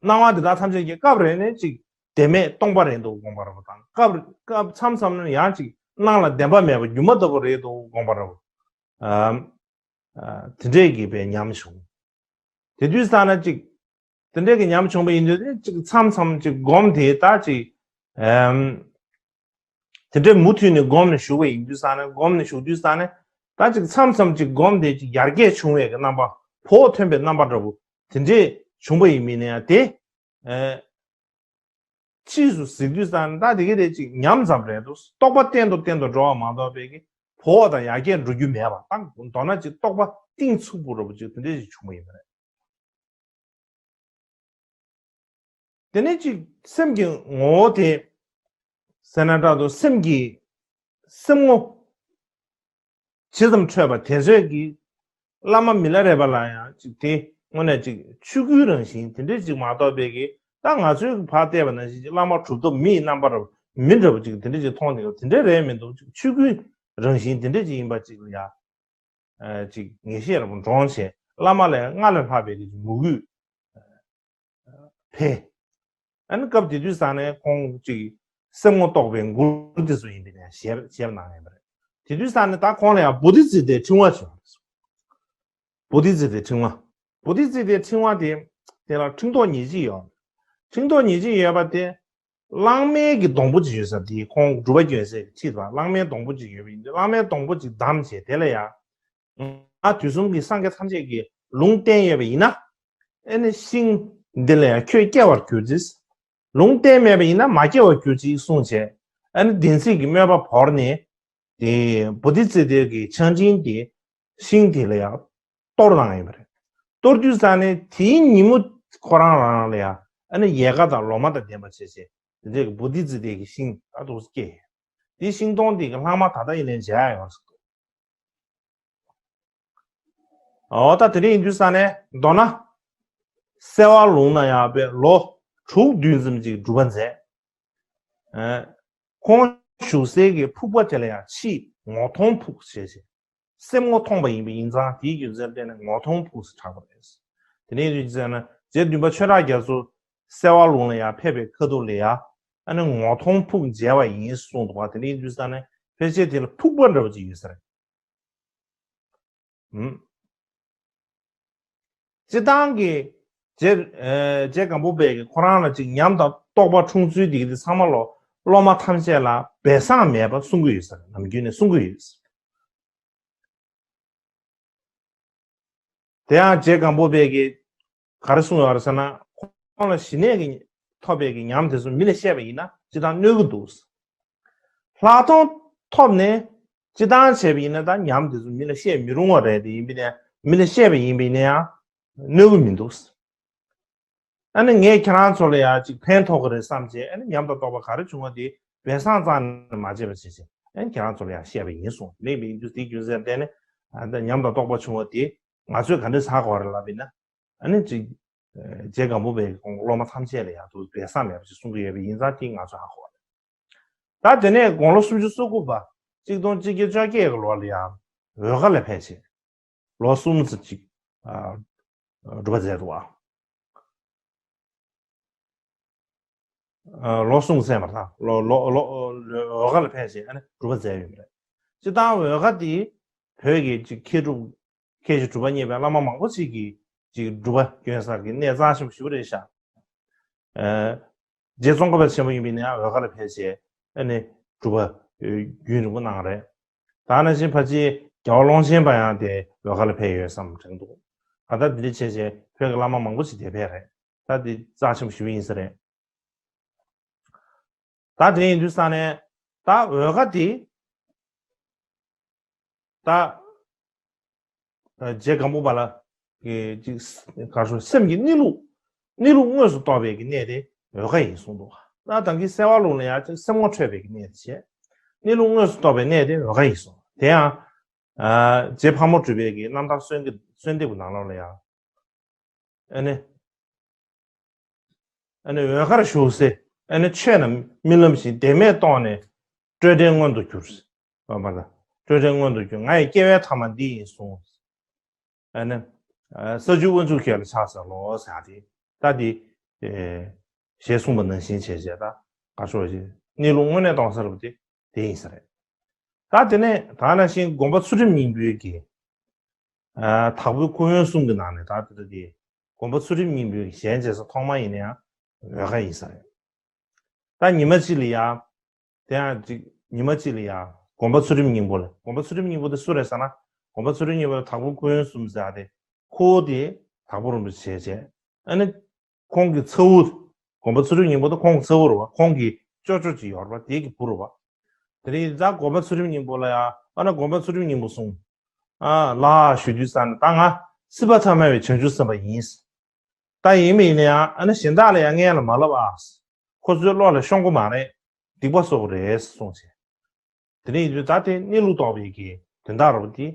སྣང་བ་འདི་དག་ཐམས་ཅད་ཀྱི་སྐབས་རེ་ནས་ཅིག་བདེན་མེད་སྟོང་པ་རེད་འདུག་དགོངས་པ་རབ་དང་། སྐབས་སྐབས་མཚམས་མཚམས་ནས་ཡང་ཅིག་སྣང་ལ་བདེན་པ་མེད་པ་སྒྱུ་མ་ལྟ་བུ་རེད་འདུག་དགོངས་པ་རབ། ཨ། ཨ། དེ་འདྲས་ཀྱི་པའི་ཉམས་བྱུང་། དེ་དུས་ཙ་ན་ཅིག་དེ་འདྲས་ཀྱི་ཉམས་བྱུང་བ་ཡིན་དུས་ཅིག་མཚམས་མཚམས་ཅིག་སྒོམ་དེ་ད་ཅིག་ཨམ། དེ་འདྲའི་མུ་མཐུད་ནས་སྒོམ་ནས་བཞུགས་པ་ཡིན་དུས་ཙ་ན། སྒོམ་ནས་བཞུགས་དུས་ཙ་ན། ད་ཅིག་མཚམས་མཚམས་ཅིག་སྒོམ་དེ་ཅིག་ཡར་རྒྱས་བྱུང་བའི་གི་རྣམ་པ། བོགས་ཐོན་པའི་རྣམ་པ་འདྲ་པོ་དེ་འདྲས་བྱུང་བ་ཡིན་མིན་ན་ཡང་དེ། ཨེ། ཕྱིས་སུ་གཟིགས་དུས་ཙ་ན་ད་དེ་གི་དེ་ཅིག་ཉམས་ཙམ་རེད་འདུག་རྟོགས་པ་བརྟན་དུ་བརྟན་དུ་འགྲོ་བ་མ་གཏོགས་པའི་གི་བོགས་དང་ཡར་རྒྱས་འགྲོ་རྒྱུ་མེད་པ། ད་མདོར་ན་ཅིག་རྟོགས་པ་གཏིང་ཚུགས་པོ་འདྲ་པོ་ཅིག་དེ་འདྲས་ཅིག་བྱུང་བ་ཡིན་པ་རེད། དེ་ནས་ཅིག་སེམས་ཀྱི་ངོ་བོ་དེ་ཟེར་ན་འདྲ་འདུག་སེམས་ཀྱི་སེམས་ངོ་ཇི་ཙམ་འཕྲོད་པ་དེ་ཚོད་ཀྱིས་བླ་མ་མི་ལ་རས་པ་ལ་ཡང་ཅིག་དེ་དངོས་གནས་ཅིག་ཆོས་སྐུའི་རང་བཞིན་དེ་འདྲས་ཅིག་མ་གཏོགས་པའི་གི། ད་ང་ཚོས་ཕར་བལྟས་པ་ནང་བཞིན་ཅིག་བླ་མ་གྲུབ་ཐོབ་མི་ཡི་རྣམ་པ་འདྲ་པོ་མི་འདྲ་པོ་ཅིག་དེ་འདྲས་ཅིག་མཐོང་ནས། དེ་འདྲས་རེད་མི་འདུག་ཅིག་ཆོས་སྐུའི་རང་བཞིན་དེ་འདྲས་ཅིག་ཡིན་པ་ཅིག་ལ་ཡང་། ཨ་ཅིག་ངེས་ཤེས་རབ་འདྲོངས་བྱས། བླ་མ་ལ་སྔར་ལས་ལྷག་པའི་གི་མོས་གུས་འཕེལ། ཨ་ནི་སྐབས་དེ་དུས་ཙ་ནས་ཁོང་ཅིག་སེམས་ངོ་རྟོགས་པའི་མགུར་དེ་ཚོ་ཡིན་པས་ནས་ཞེས་ཞེས་གནང་ཡོད་པ་རེད། དེ་དུས་ཙ་ནས་ད་ཁོང་ལ་ཡང་བོ་དྷི་ཙིཏྟའི་ཕྲེང་བ་བྱུང་བ་རེད། བོ་དྷི་ཙིཏྟའི་ཕྲེང་བ། བོ་དྷི་ཙིཏྟའི་ཕྲེང་བ་དེ་དེ་ལ་ཕྲེང་རྡོག་ཉེར་གཅིག་ཡོད། ཕྲེང་རྡོག་ཉེར་གཅིག་ཡོད་པ་དེ། གླང་མའི་གི་སྡོང་པོ་ཅིག་ཡོད་ས་དེ། ཁོང་སྒྲུབ་པ་སྐྱོན་སའི་ཁྲིད་པ་གླང་མའི་སྡོང་པོ་ཅིག་ཡོད་པ་ཡིན་དུས། གླང་མའི་སྡོང་པོ་ཅིག་བསྡམས་བྱས། དེ་ལ་ཡང་ང་དུས་གསུམ་གྱི་སངས་རྒྱས་ཐམས་ཅད་ཀྱིས་ལུང་བསྟན་ཡོད་པ་ཡིན་ན། ཨེ་ནི་ཤིང་འདི་ལ་ཡང་ཁྱོད་སྐྱེ་བར་གྱུར་ཅིག་ལུང་བསྟན་མེད་པ་ཡིན་ན་མ་སྐྱེ་བར་གྱུར་ཅིག་གསུངས་བྱས། ཨེ་ནི་བདེན་ཚིག་གི་དམོད་པ་བོར་ནས། དེ་བོ་དྷི་ཙིཏྟའི་གི་ཆང་སྤྲིན་དེ་ཤིང་དེ་ལ་ཡང་གཏོར་གནང་ཡོད་པ་རེད། གཏོར་དུས་ཙ་ནས་དེའི་ཉིན་མོ་ཁོ་རང་རང་ལ་ཡང་ཨ་ནི་ཡལ་ག་དང་ལོ་མ་དང་ལྡན་པ་བྱས་བྱས། དེ་འདྲའི་གི་བོ་དྷི་ཙིཏྟའི་གི་ཤིང་ད་དུ་སྐྱེས། དེའི་ཤིང་སྡོང་དེ་གི་ལྷག་མ་ད་ལྟ་ཡིན་ནའི་མཇལ་ཡོང་ཟེར། འོ་ད་དེ་འདྲ་ཡིན་དུས་ཙ་ནས་མདོར་ན། གསལ་བ་ལུང་ན་ཡང་པའི་ལོ་དྲུག་བདུན་ཙམ་ཅིག་སྒྲུབ་པ་མཛད། ཨ། ཁོང་བཞུགས་སའི་གི་ཕུག་པ་དེ་ལ་ཡང་ཕྱིའི་ངོ་མཐོང་ཕུག་ཞེས་བྱས། སེམས་ངོ་མཐོང་བ་ཡིན་པའི་ཡིན་ཙང་དེའི་རྒྱུ་མཚན་བརྟེན་ནས་ངོ་མཐོང་ཕུག་ཟེར་གྲགས་པ་རེད། དེ་ནས་ཡིན་དུས་ཙ་ན་རྗེ་བདུན་པ་ཆོས་གྲགས་རྒྱ་མཚོ་གསལ་བ་ལུང་ལ་ཡང་ཕེབས་པའི་ཁ་ཐུག་ལ་ཡང་ཨ་ནི་ངོ་མཐོང་ཕུག་མཇལ་བ་ཡིན་གསུངས་འདུག་པ། དེ་ནས་ཡིན་དུས་ཙ་ན་ཕལ་ཆེར་དེ་ལ་ཕུག་པ་འདྲ་བ་ཅིག་ཡོད་ས་རེད། ཨུམ། སྤྱིར་བཏང་གི་རྗེ་ཨེ་རྗེ་སྒམ་པོ་པས་ཀྱི་ཁོ་རང་ལ་ཅིག་ཉམས་དང་རྟོགས་པ་འཁྲུངས་ཚུལ་དེ་གི་དེ་ཚང་མ་ལོ་སློབ་མ་ཐམས་ཅད་ལ་སྦས་གསང་མེད་པ་གསུང་གི་ཡོད་ས་རེད། ནམ་རྒྱུན་ནས་གསུང་གི་ཡོད་ས་རེད། དེ་ཡང་རྗེ་སྒམ་པོ་པས་ཀྱི་ག་རེ་གསུངས་ཡོད་རེད་ཟེར་ན། ཁོང་ལ་ཞི་གནས་ཀྱི་ཐོབ་པའི་གི་ཉམས་དེ་ཚོ་མི་ལ་བཤད་པ་ཡིན་ན་སྤྱིར་བཏང་གནོད་ཀྱི་འདུག་ལྷག་མཐོང་ཐོབ་ནས་སྤྱིར་བཏང་བྱས་པ་ཡིན་ན་ད་ཉམས་དེ་ཚོ་མི་ལ་བཤད་མི་རུང་བ་རེད། དེ་ཡིན་པས་ན་མི་ལ་བཤད་པ་ཡིན་པས་ན་ཡང་གནོད་ཀྱི་མི་འདུག་ཨ་ནི་ངས་ཁྱེད་རང་ཚོ་ལ་ཡང་ཅིག་ཕན་ཐོགས་ཀྱི་རེད་བསམ་བྱས། ཨ་ནི་ཉམས་དང་རྟོགས་པ་ག་རེ་བྱུང་བ་དེ་སྦས་གསང་རྩ་ནས་མ་བྱས་པ་བྱས་བྱས། ཨ་ནི་ཁྱེད་རང་ཚོ་ལ་ཡང་བཤད་པ་ཡིན་གསུངས། མེད་པའི་ཡིན་དུས་དེའི་རྒྱུ་མཚན་བརྟེན་ནས་ཨ་ད་ཉམས་དང་རྟོགས་པ་བྱུང་བ་དེ་ང་ཚོས་ག་འདྲས་ཧ་གོ་བ་རེད་ལབ་ཡིན་ན། ཨ་ནི་ཅིག་ཨ་རྗེ་སྒམ་པོ་པའི་ཁོང་སློབ་མ་ཐམས་ཅད་ལ་ཡང་དུ་སྦས་གསང་མེད་པ་ཅིག་གསུང་གི་ཡོད་པ་ཡིན་ཙང་དེ་ང་ཚོས་ཧ་གོ་བ་རེད། ད་དེ་ནས་དགུང་ལོ་སུམ་ཅུ་སོ་དགུ་པ་གཅིག་སྟོང་གཅིག་བརྒྱ་བཅོ་བརྒྱད་ཀྱི་ལོ་ལ་ཡང་འོལ་ཁ་ལ་ཕེབས་བྱས། ལོ་གསུམ་ཙམ་ཅིག་ཨ་ སྒྲུབ་པ་མཛད་འདུག་བ། ལོ་གསུམ་ཚད་མར་དང་ལོ་ལོ་ལོ་འོལ་ཁ་ལ་ཕེབས་བྱས་ཨ་ནི་སྒྲུབ་པ་མཛད་ཡོད་པ་རེད། སྤྱིར་བཏང་འོལ་ཁ་དེ་བོད་ཀྱི་ཅིག་མཁས་གྲུབ་མཁས་ཀྱི་གྲུབ་པ་བརྙེས་པའི་བླ་མ་མང་པོ་ཞིག་གིས་ཅིག་སྒྲུབ་པ་བསྐྱོན་ས་གི་གནས་རྩ་ཆེན་པོ་ཞེ་པོ་རེད་ཤག་རྗེ་ཙོང་ཁ་པ་ཆེན་པོ་ཡིན་པའི་ནས་འོལ་ཁ་ལ་ཕེབས་བྱས་ཨ་ནི་སྒྲུབ་པ་རྒྱུན་རིང་པོ་གནང་རེད། ད་ནང་བཞིན་ཕལ་ཆེར་རྒྱལ་བ་ཀློང་ཆེན་པ་ཡང་དེ་འོལ་ཁ་ལ་ཕེབས་ཡོད་བསམ་དྲན་འདུག་ག་ད་འདི་འདྲ་བྱས་བྱས་བོད་ཀྱི་བླ་མ་མང་པོ་ཞིག་དེ་ཕེབས་རེད། ད་འདི་རྩ་ཆེན་པོ་ཞེ་པོ་ཡིན་ས་རེད། ད་དེ་ཡིན་དུས་ས་ནས་ད་འོལ་ཁ་དེ་ད་རྗེ་སྒམ་པོ་པ་ལ་གི་ཅིག་ག་རེ་ཟེར་སེམས་ཀྱི་གནས་ལུགས་གནས་ལུགས་དངོས་སུ་རྟོགས་པའི་གི་གནས་དེ་འོལ་ཁ་ཡིན་གསུངས་འདུག་ད་ད་གིན་གསལ་བ་ལུང་ལ་ཡང་ཅིག་སེམས་ངོ་འཕྲོད་པའི་གི་གནས་དེ་བྱས། གནས་ལུགས་དངོས་སུ་རྟོགས་པའི་གནས་དེ་འོལ་ཁ་ཡིན་གསུངས། དེ་ཡང་རྗེ་ཕག་མོ་གྲུ་པའི་གི་རྣམ་ཐར་གསོལ་འདེབས་གསོལ་འདེབས་ཀྱི་ནང་ལོགས་ལ་ཡང་ཨ་ནི། ཨ་ནི་འོལ་ཁར་བཞུགས་སའི་ཨ་ནི་ཆོས་རྣམས་རྨི་ལམ་བཞིན་བདེན་མེད་རྟོགས་ནས་སྤྲོས་བྲལ་མངོན་དུ་གྱུར། བ་མ་ལ་སྤྲོས་བྲལ་མངོན་དུ་གྱུར། ང་ཡི་སྐྱེ་བའི་ཐ་མ་འདི་ཡིན་གསུངས། ཨ་ནི་ས་བཅུ་དབུ་འཇུག་ཁྱོད་ལ་ཕྱག་འཚལ་ལོ་ཟེར་ཏེ་ད་འདི་ཞེས་གསུངས་པ་ནང་བཞིན་བྱས་བྱས་ད་ག་ཤོག་ཞེས་གནས་ལུགས་དངོས་གནས་རྟོགས་ས་རུ་དེ་དེ་ཡིན་ས་རེད། ད་དེ་ནས་ད་ནང་བཞིན་དགོངས་པ་ཚུལ་ཁྲིམས་སྙིང་པོའི་གི་དྭགས་པོའི་སྐུ་ཡོན་གསུམ་གྱི་ནང་ནས་ད་ལྟ་དེ་དགོངས་པ་ཚུལ་ཁྲིམས་སྙིང་པོའི་ཞལ་མཇལ་ས་ཐོག་མ་ཡིན་ན་ཡང་འོལ་ཁ་ཡིན་ས་རེད། ད་ཉི་མ་གཅིག་ལ་ཡང་དེ་ཡང་ཅིག་ཉི་མ་གཅིག་ལ་ཡང་དགོངས་པ་ཚུལ་ཁྲིམས་སྙིང་པོ་ལ་དགོངས་པ་ཚུལ་ཁྲིམས་སྙིང་པོ་དེ་སུ་རེད་ཟེར་ན་དགོངས་པ་ཚུལ་ཁྲིམས་སྙིང་པོ་ལ་དྭགས་པོའི་སྐུ་ཡོན་གསུམ་ཟེར་ཏེ་ཁོ་བོ་དེ་དྭགས་པོ་རིན་པོ་ཆེ་བྱས། ཨ་ནི་ཁོང་གི་ཚ་བོ། དགོངས་པ་ཚུལ་ཁྲིམས་སྙིང་པོ་དེ་ཁོང་གི་ཚ་བོ་རེད་བ། ཁོང་གི་ཅོ་ཅོ་ཅིག་ཡོད་རེད་བ། དེ་གི་བུ་རེད་བ། དེ་རིང་ད་དགོངས་པ་ཚུལ་ཁྲིམས་སྙིང་པོ་ལ་ཡང་ཨ་ན་དགོངས་པ་ཚུལ་ཁྲིམས་སྙིང་པོ་གསུངས། ཨ་ལགས་ཞུ་དུས་ཙང་ནས་ད་ང་སྲིད་པ་ཐ་མལ་བའི་བྱང་ཆུབ་སེམས་དཔའ་ཡིན། ད་ཡིན་མིན་ཡིན་ན་ཡང་ཨ་ན་གཞན་དག་ལ་ཡང་ངན་ལ་མ་ལབ་ཨ། ཁོ་ཚོའི་བློ་ལ་ཤོང་གི་མ་རེད། སྡིག་པ་གསོག་གི་རེད་གསུངས་བྱས། དེ་ནས་ཡིན་དུས་ད་དེ་གནས་ལུགས་རྟོགས་པའི་གི་དོན་དག་རེད་པ། དེ་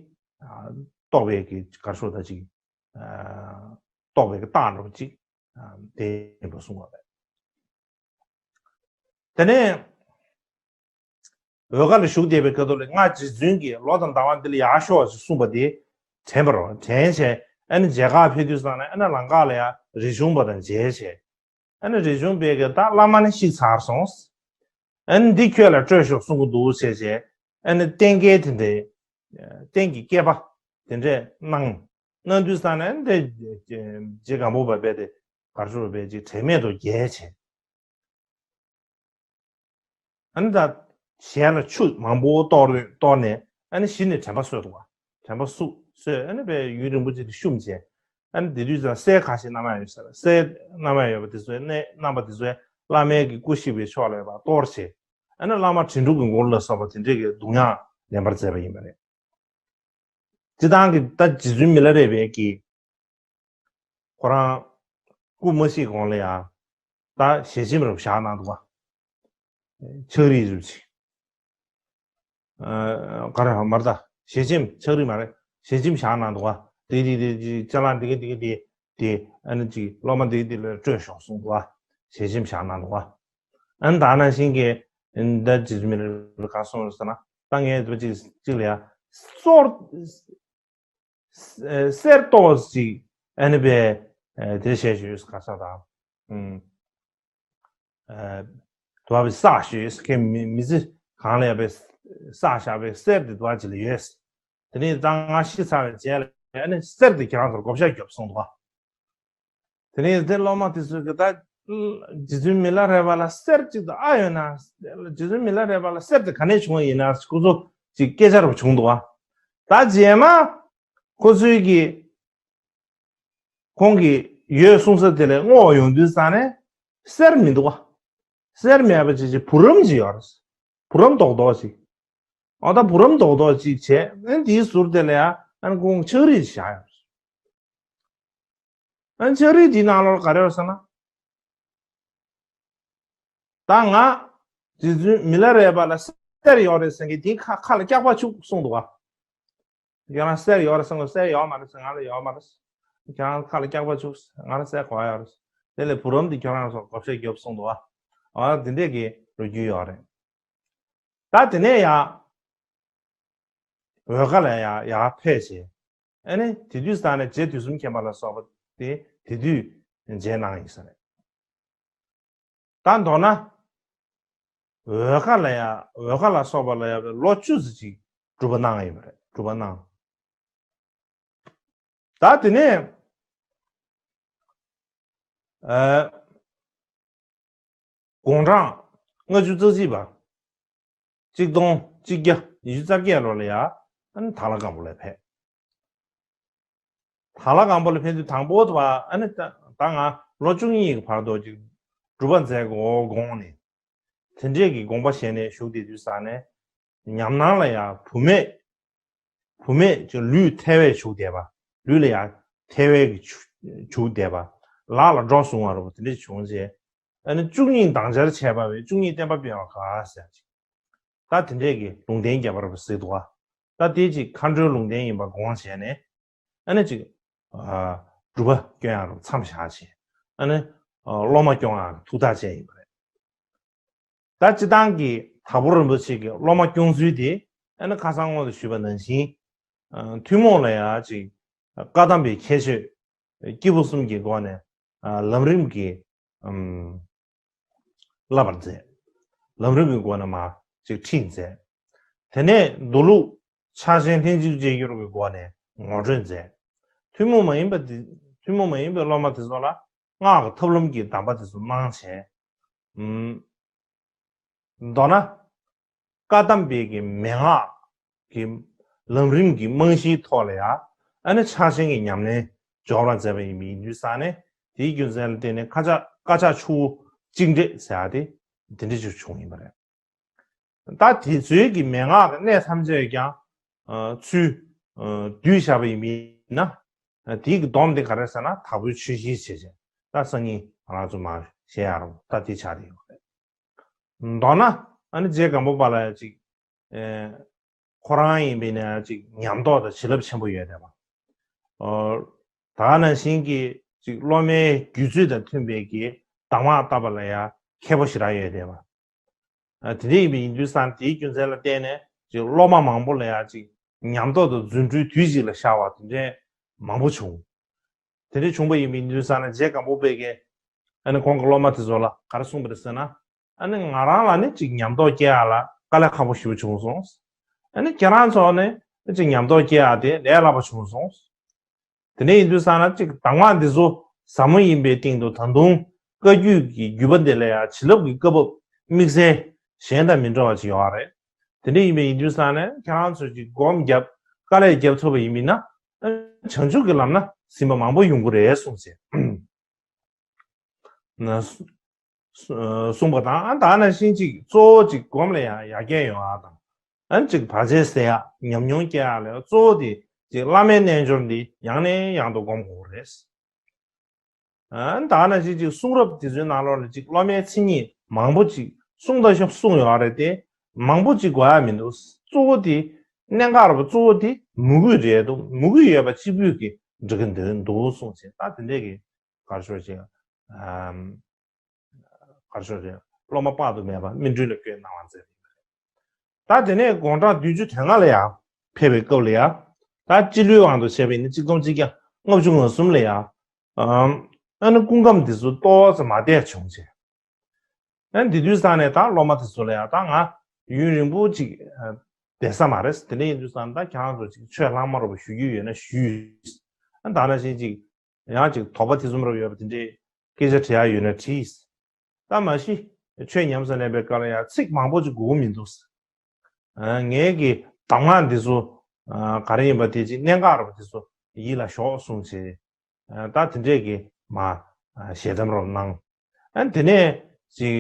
རྟོགས་པའི་གི་ག་རེ་ཞུ་ད་ཅིག་རྟོགས་པའི་གི་རྟགས་འདྲ་པོ་ཅིག་དེ་ཡིན་པ་གསུངས་པ་རེད། དེ་ནས་འོལ་ཁ་ལ་བཞུགས་བསྡད་པའི་སྐབས་དུ་ལ་སྔ་རྗེ་བཙུན་གྱིས་ལོ་དང་ཟླ་བ་འདི་ལ་ཡར་ཤོག་ཅེས་གསུངས་པ་དེ་དྲན་པ་རེད། དྲན་བྱས་ཨ་ནི་མཇལ་ཁ་ཕེབས་དུས་ཙང་ནས་ཨ་ནི་ལམ་ཁ་ལ་ཡང་རས་ཆུང་པ་དང་མཇལ་བྱས། ཨ་ནི་རས་ཆུང་པས་ཀྱི་ད་བླ་མ་ནི་གཤེགས་ཚར་སོང་། ཨ་ནི་འདི་ཁྱོད་ལ་སྤྲོད་ཤོག་གསུང་གི་འདུག་ཟེར་བྱས། ཨ་ནི་རྟེན་སྐལ་དེ་འདྲའི་རྟེན་གྱི་བསྐལ་པ་དེ་འདྲས་གནང་། གནང་དུས་ཙང་ནས་འདི་རྗེ་སྒམ་པོ་པ་དཔེ་དེ་གར་ཤོར་བའི་ཅིག་དྲན་མེད་དུ་བརྒྱལ་བྱས། ཨ་ནི་ད་ཞལ་ལ་ཆུ་མང་པོ་གཏོར་གཏོར་ནས་ཨ་ནི་གཞི་ནས་དྲན་པ་གསོས་འདུག་བ། དྲན་པ་གསོས་གསོས་ཨ་ནི་དཔེ་ཡུན་རིང་པོ་ཅིག་ཏུ་བཤུམས་བྱས། ཨ་ནི་དེ་དུས་ཙང་སྲས་ཁ་ཤས་རྣམ་གཡེང་ཡོད་ས་རེད། སྲས་རྣམ་གཡེང་ཡོད་པ་དེ་ཚོའི་གནས་རྣམ་པ་དེ་ཚོས་བླ་མའི་གི་སྐུ་གཤེགས་པའི་ཕྱོགས་ལ་ཡོད་པ་གཏོར་བྱས། ཨ་ནི་བླ་མ་དྲན་དྲུག་གི་མགུར་ལ་སོགས་པ་དེ་འདྲས་ཀྱི་གདུང་དབྱངས་ལེན་པར་མཛད་པ་ཡིན་པ་རེད། སྤྱིར་བཏང་གི་ད་རྗེ་བཙུན་མི་ལ་རས་པའི་གི་ཁོ་རང་སྐུ་མ་གཤེགས་གོང་ལ་ཡང་ད་ཞལ་ཆེམས་རབ་བཞག་གནང་འདུག་བ། ཕྱག་བྲིས་རབ་ཅིག་ག་རེ་མ་རེད་ད། ཞལ་ཆེམས་ཕྱག་བྲིས་མ་རེད། ཞལ་ཆེམས་བཞག་གནང་འདུག་བ། དེ་དེ་དེ་ཅ་ལག་འདི་ག་འདི་ག་དེ་དེ་ཨ་ནི་ཅིག་སློབ་མ་འདི་ག་འདི་ལ་སྤྲོད་ཤོག་གསུངས་འདུག་བ། ཞལ་ཆེམས་བཞག་གནང་འདུག་བ། ཨ་ནི་ད་ནང་བཞིན་གྱི་ད་རྗེ་བཙུན་མི་ལ་རས་པས་ག་གསུངས་རེད་ཟེར་ན་ད་ངས་དེ་ཅིག་ཅིག་ལ་ཡ་སོར། གསེར་ཏོག་ཅིག་ཨ་ནི་པའི་དེ་བཤད་ཞུས་ག་ས་དང་། དུ་བ་བའི་བསགས་ཞུས་ཁྱེད་མི་མི་ཚེ་གང་ལས་པའི་བསགས་བཞག་པའི་གསེར་དེ་དུ་བ་ཅིག་ལ་ཡོད། དེ་ནས་ད་ང་ཤི་ཚར་བའི་རྗེས་ལ་ཨ་ནི་གསེར་དེ་ཁྱེད་རང་ཚོར་བགོ་བཤའ་རྒྱོབ་གསུངས་འདུག་བ། དེ་ནས་དེ་སློབ་མ་དེ་ཚོས་གི་ད་རྗེ་བཙུན་མི་ལ་རས་པ་ལ་གསེར་གཅིག་ཏུ་ཨ་ཡོད་ན། རྗེ་བཙུན་མི་ལ་རས་པ་ལ་གསེར་དེ་ག་ནས་བྱུང་བ་ཡིན་ན་ཁོ་ཚོ་ཅིག་སྐད་ཆ་རུ་བྱུང་འདུག་བ། ད་རྗེས་མ་ཁོ་ཚོས་གི་ཁོང་གི་ཡོད་གསུང་ས་དེ་ལས་བསྔོ་བ་ཡོང་དུས་ཙང་ནས་གསེར་མི་འདུག་བ། གསེར་མེད་པ་ཅིག་ཅིག་བུ་རམ་ཅིག་ཡོད་རེད། བུ་རམ་རྡོག་རྡོག་ཅིག་ཨ་ད་བུ་རམ་རྡོག་རྡོག་ཅིག་བྱས་ཨ་ནི་དེའི་ཟུར་དེ་ལ་ཡང་ཨ་ནི་ཁོང་ཕྱག་བྲིས་བཞག་ཡོད་རེད། ཨ་ནི་ཕྱག་བྲིས་དེའི་ནང་ལོགས་ག་རེ་ཡོད་ཟེར་ན། ད་ང་རྗེ་བཙུན་མི་ལ་རས་པ་ལ་གསེར་ཡོད་རེད་ཟེར་མཁན་དེའི་ཁ་ཁ་ལ་སྐྱག་པ་བྱུག་གསུངས་འདུག་བ། ཁྱེད་རང་གསེར་ཡོད་རེད་ཟེར་གོ་གསེར་ཡོད་མ་རེད་ཟེར། ང་ལ་ཡོད་མ་རེད། ཁྱེད་རང་ཁ་ལ་སྐྱག་པ་བྱུག་ང་ལ་གསེར་གོ་ཡོད་རེད། དེ་ལས་བུ་རམ་དེ་ཁྱེད་རང་ཚོ་བགོ་བཤའ་རྒྱོབ་གསུངས་འདུག་བ། ཨ་དེ་འདྲས་ཀྱི་ལོ་རྒྱུས་ཡོད་རེད། ད་དེ་ནས་ཡང་འོལ་ཁ་ལ་ཡང་ཡར་ཕེབས་བྱས། ཨ་ནི་དེ་དུས་ཙང་ནས་རྗེ་དུས་གསུམ་མཁྱེན་པ་ལ་སོགས་པ་ དེ་དུས་མཇལ་གནང་ཡིན་ས་རེད། ད་མདོར་ན། འོལ་ཁ་ལ་ཡ་འོལ་ཁ་ལ་སོགས་པ་ལ་ཡ་ལོ་བཅུ་ཙམ་ཅིག་སྒྲུབ་པ་གནང་ཡོད་པ་རེད། སྒྲུབ་པ་གནང་། ད་དེ་ནས་ཨ་དགུང་གྲངས་ལྔ་བཅུ་རྩ་གཅིག་པ། གཅིག་སྟོང་གཅིག་བརྒྱ་ཉི་ཤུ་རྩ་བརྒྱད་ལོ་ལ་ཡ་ཨ་ནི་དྭགས་ལྷ་སྒམ་པོ་ལ་ཕེབས། དྭགས་ལྷ་སྒམ་པོ་ལ་ཕེབས་དུས་དང་པོ་དུ་བ་ཨ་ནི་ད་ད་ང་ལོ་བཅུ་གཉིས་ཀྱི་བར་དུ་ཅིག་སྒྲུབ་པ་མཛད་དགོས་དགོངས་ནས། དེ་འདྲས་ཀྱི་དགོངས་པ་བཞེས་ནས་བཞུགས་བསྡད་དུས་ས་ནས། ཉམས་སྣང་ལ་ཡང་བུད་མེད། བུད་མེད་ཀྱི་ལུས་ཐལ་བས་བྱུགས་བསྡད་པ། ལུས་ལ་ཡང་ཐལ་བས་ཀྱི་བྱུགས་བྱུགས་བསྡད་པ། ལག་ལ་སྒྲོ་བཟུང་བ་རུ་དེ་འདྲས་བྱུང་རྗེས། ཨ་ནི་བཅུ་གཉིས་སྡང་བྱར་བྱས་པ་བས་བཅུ་གཉིས་བསྟན་པ་སྤེལ་བ་ག་ཟེར་ཅིག་ད་དེ་འདྲས་ཀྱི་ལུང་བསྟན་རྒྱབ་པ་རུ་ཟེར་འདུག་བ། ད་དེ་ཅིག་མཁའ་འགྲོའི་ལུང་བསྟན་ཡིན་པ་དགོངས་བྱས་ནས། ཨ་ནི་ཅིག་ཨ་སྒྲུབ་པ་སྐྱོན་ཡག་རུ་མཚམས་བཞག་བྱས། ཨ་ནི་ཨ་སློབ་མ་སྐྱོང་ཡག་ཐུགས་ཐག་བཅད་ཡིན་པ་རེད། ད་སྤྱི་བཏང་གི་དྭགས་པོ་རིན་པོ་ཆེ་གི་སློབ་མ་སྐྱོང་ཚུལ་དེ་ཨ་ནི་ཁ་སང་སྔོན་དུ་ཞུས་པ་ནང་བཞིན། ཨ་ཐུན་མོང་ལ་ཡང་ཅིག་བཀའ་གདམས་པའི་ཁྱད་ཆོས་སྐྱེས་བུ་གསུམ་གྱི་སྒོ་ནས་ཨ་ལམ་རིམ་གྱི་ཨམ་བསླབ་པར་མཛད། ལམ་རིམ་གྱི་སྒོ་ནས་མར་ཅིག་ཁྲིད་མཛད། དེ་ནས་མདོ་ལུགས་ཕྱག་ཆེན་ལྷན་ཅིག་སྐྱེས་སྦྱོར་གྱི་སྒོ་ནས་ངོ་སྤྲོད་མཛད། ཐུན་མོང་མ་ཡིན་པ་དེ་ཐུན་མོང་མ་ཡིན་པའི་སློབ་མ་དེ་ཚོ་ལ་སྔགས་ཀྱི་ཐབས་ལམ་གྱི་གདམས་པ་དེ་ཚོ་གནང་བྱས། ཨུམ། མདོར་ན། བཀའ་གདམས་པའི་གི་མན་ངག་གི་ལམ་རིམ་གྱི་རྨང་གཞིའི་ཐོག་ལ་ཡང་ཨ་ནི་ཕྱག་ཆེན་གྱི་ཉམས་ལེན་འཇོག་པར་མཛད་པ་ཡིན་པ་ཡིན་དུས་ས་ནས། དེའི་རྒྱུ་མཚན་ལ་བརྟེན་ནས་བཀའ་ཕྱག་བཀའ་ཕྱག་ཆུ་བོ་གཅིག་འདྲེས་ཟེར་ཡག་དེ་དེ་འདྲ་ཅིག་བྱུང་ཡིན་པ་རེད། ད་དེ་ཚོའི་གི་མན་ངག་གི་གནད་ཐམས་ཅད་ཀྱང་ཚུར་བསྡུས་བཞག་པ་ཡིན་པ་ཡིན་ན། དེའི་གི་སྡོམ་དེ་ག་རེ་ཟེར་ན་དྭགས་པོའི་ཆོས་གཞིའི་བྱས་བྱས་ད་སང་ཉིན་ང་རང་ཚོ་མར་བཤད་ཡག་རུ་ད་དེ་ཆགས་བསྡད་ཡོད་རེད། མདོར་ན་ཨ་ནི་རྗེ་སྒམ་པོ་པ་ལ་ཅིག་ཨེ་ཁོ་རང་ཡིན་པས་ན་ཅིག་ཉམས་རྟོགས་དང་བྱིན་རླབས་ཆེན་པོ་ཡོད་བསྡད་པ། ཨོ། ད་ག་ནང་བཞིན་གྱི་ཅིག་སློབ་མའི་རྒྱུད་ཚོད་དང་མཐུན་པའི་གི་གདམས་ངག་བཏབ་པ་ལ་ཡང་མཁས་པོ་ཞེ་དྲག་ཡོད་བསྡད་པ། ཨ་དེ་འདྲ་ཡིན་པ་ཡིན་དུས་ཙང་དེའི་རྒྱུ་མཚན་ལ་བརྟེན་ནས་ཅིག་སློབ་མ་མང་པོ་ལ་ཡང་ཅིག་ཉམས་རྟོགས་དང་རྫུ་འཕྲུལ་དུས་གཅིག་ལ་ཤར་བ་དེ་འདྲ་མང་པོ་བྱུང་། དེ་འདྲ་བྱུང་བ་ཡིན་པ་ཡིན་དུས་ཙང་ནས་རྗེ་སྒམ་པོ་པས་ཀྱིས་ཨ་ནི་ཁོང་གི་སློབ་མ་དེ་ཚོ་ལ་ག་རེ་གསུངས་པ་རེད་ཟེར་ན། ཨ་ནི་ང་རང་ལ་ནི་ཅིག་ཉམས་རྟོགས་སྐྱེ་ཡག་ལ་དཀའ་ལས་ཁག་པོ་ཞེ་པོ་བྱུང་སོང་། ཨ་ནི་ཁྱེད་རང་ཚོ་ནི་ཅིག་ཉམས་རྟོགས་སྐྱེ་ཡག་དེ་ལས་སླ་པོ་བྱུང་སོང་། དེ་འདྲ་ཡིན་དུས་ཙང་ན་ཅིག་གདམས་ངག་འདི་ཚོ་ཟབ་མོ་ཡིན་པའི་སྟེང་དུ་ད་དུང་བཀའ་བརྒྱུད་ཀྱི་བརྒྱུད་པ་འདི་ལ་ཡང་བྱིན་རླབས་ཀྱི་བཀའ་བབས་དམིགས་བསལ་གཞན་དང་མི་འདྲ་བ་ཅིག་ཡོད་རེད། དེ་འདྲ་ཡིན་པ་ཡིན་དུས་ཙང་ནས་ཁྱེད་རང་ཚོས་ཅིག་སྒོམ་བརྒྱབ་དཀའ་ལས་བརྒྱབ་ཐུབ་པ་ཡིན་མིན་ན། བྱང་ཆུབ་ཀྱི་ལམ་ན་ཟིན་པ་མང་པོ་ཡོང་གི་རེད་གསུངས་བྱས། ན་གསུངས་པ་དང་། ཨ་ད་ནང་བཞིན་ཅིག་གཙོ་བོ་ཅིག་སྒོམ་ལ་ཡང་ཡར་རྒྱས་ཡོང་ཡག་དང་། ཨ་ཅིག་བར་ཆད་སེལ་ཡག་ཉམས་མྱོང་སྐྱེ་ཡག་ལ་གཙོ་བོ་དེ་ཅིག་བླ་མའི་རྣལ་འབྱོར་འདི་ཡང་ནས་ཡང་དུ་སྒོམ་དགོས་རེད། ཨ་ད་ནང་བཞིན་ཅིག་གསུང་རབ་དེ་ཚོའི་ནང་ལོགས་ལ་ཅིག་སློབ་མའི་མཚན་ཉིད་མང་པོ་ཅིག་གསུང་དང་ཤོབ་གསུངས་ཡོད་རེད་དེ། མང་པོ་ཅིག་དགོས་ཡག་མི་འདུག་གཙོ་བོ་དེ་གནད་འགག་རེད་པ། གཙོ་བོ་དེ་མོས་གུས་རེད་འདུག་མོས་གུས་ཡོད་པ་གཅིག་པུས་ཀྱིས་འགྲིག་གི་འདུག་གསུངས་བྱས། ད་དེ་འདྲས་ཀྱི་གར་ཤོར་ཅིག་ཨམ། གར་ཤོར་ཅིག་སློབ་མ་དཔག་ཏུ་མེད་པ་སྨིན་གྲོལ་ལ་བཀོད་གནང་བ་མཛད་པ་ཡིན་པ་རེད། ད་དེ་ནས་དགུང་གྲངས་བདུན་ཅུ་དོན་ལྔ་ལ་ཡང་ཕེབས་པའི་སྐབས་ལ་ཡང་། ད་སྤྱི་ལོའི་དབང་དུ་བྱས་པ་ཡིན་ན་གཅིག་སྟོང་གཅིག་བརྒྱ་ལྔ་བཅུ་ང་གསུམ་ལ་ཡང་། ཨམ། ཨ་ནི་སྐུ་ཁམས་འདི་ཚོ་ཏོག་ཙམ་མ་བདེ་བྱུང་བྱས། ཨ་འདི་དུས་ཙང་ནས་ད་སློབ་མ་དེ་ཚོ་ལ་ཡང་། ད་ང་ཡུན་རིང་པོ་ཅིག་བསྡད་ས་མ་རེད། དེ་འདྲ་ཡིན་དུས་ཙང་ད་ཁྱེད་རང་ཚོ་ཅིག་ཆོས་ལྷག་མ་རུ་ཞུ་རྒྱུ་ཡོད་ན་ཞུས། ཨ་ད་ནང་བཞིན་ཅིག་ཡང་ཅིག་དོགས་པ་དེ་ཚོ་རུ་ཡོད་པ་དེ་འདྲའི་སྐད་ཆ་དྲི་ཡག་ཡོད་ན་དྲིས། ད་མ་གཞི་ཆོས་ཉམས་སུ་ལེན་པའི་སྐབས་ལ་ཡང་ཚིག་མང་པོ་ཅིག་དགོས་མི་འདུག་ཨ་ངའི་གི་གདམས་ངག་འདི་ཚོ་ཨ་ག་རེ་ཡིན་པ་དེ་ཅིག་གནད་འགག་རེད་པ་དེ་ཚོ་ཡིད་ལ་ཞོག་གསུངས་བྱས། ཨ་ད་དེ་འདྲས་ཀྱི་མ་ཨ་ཞལ་གདམས་རོབ་གནང་། ཨ་དེ་ནས་ཅིག་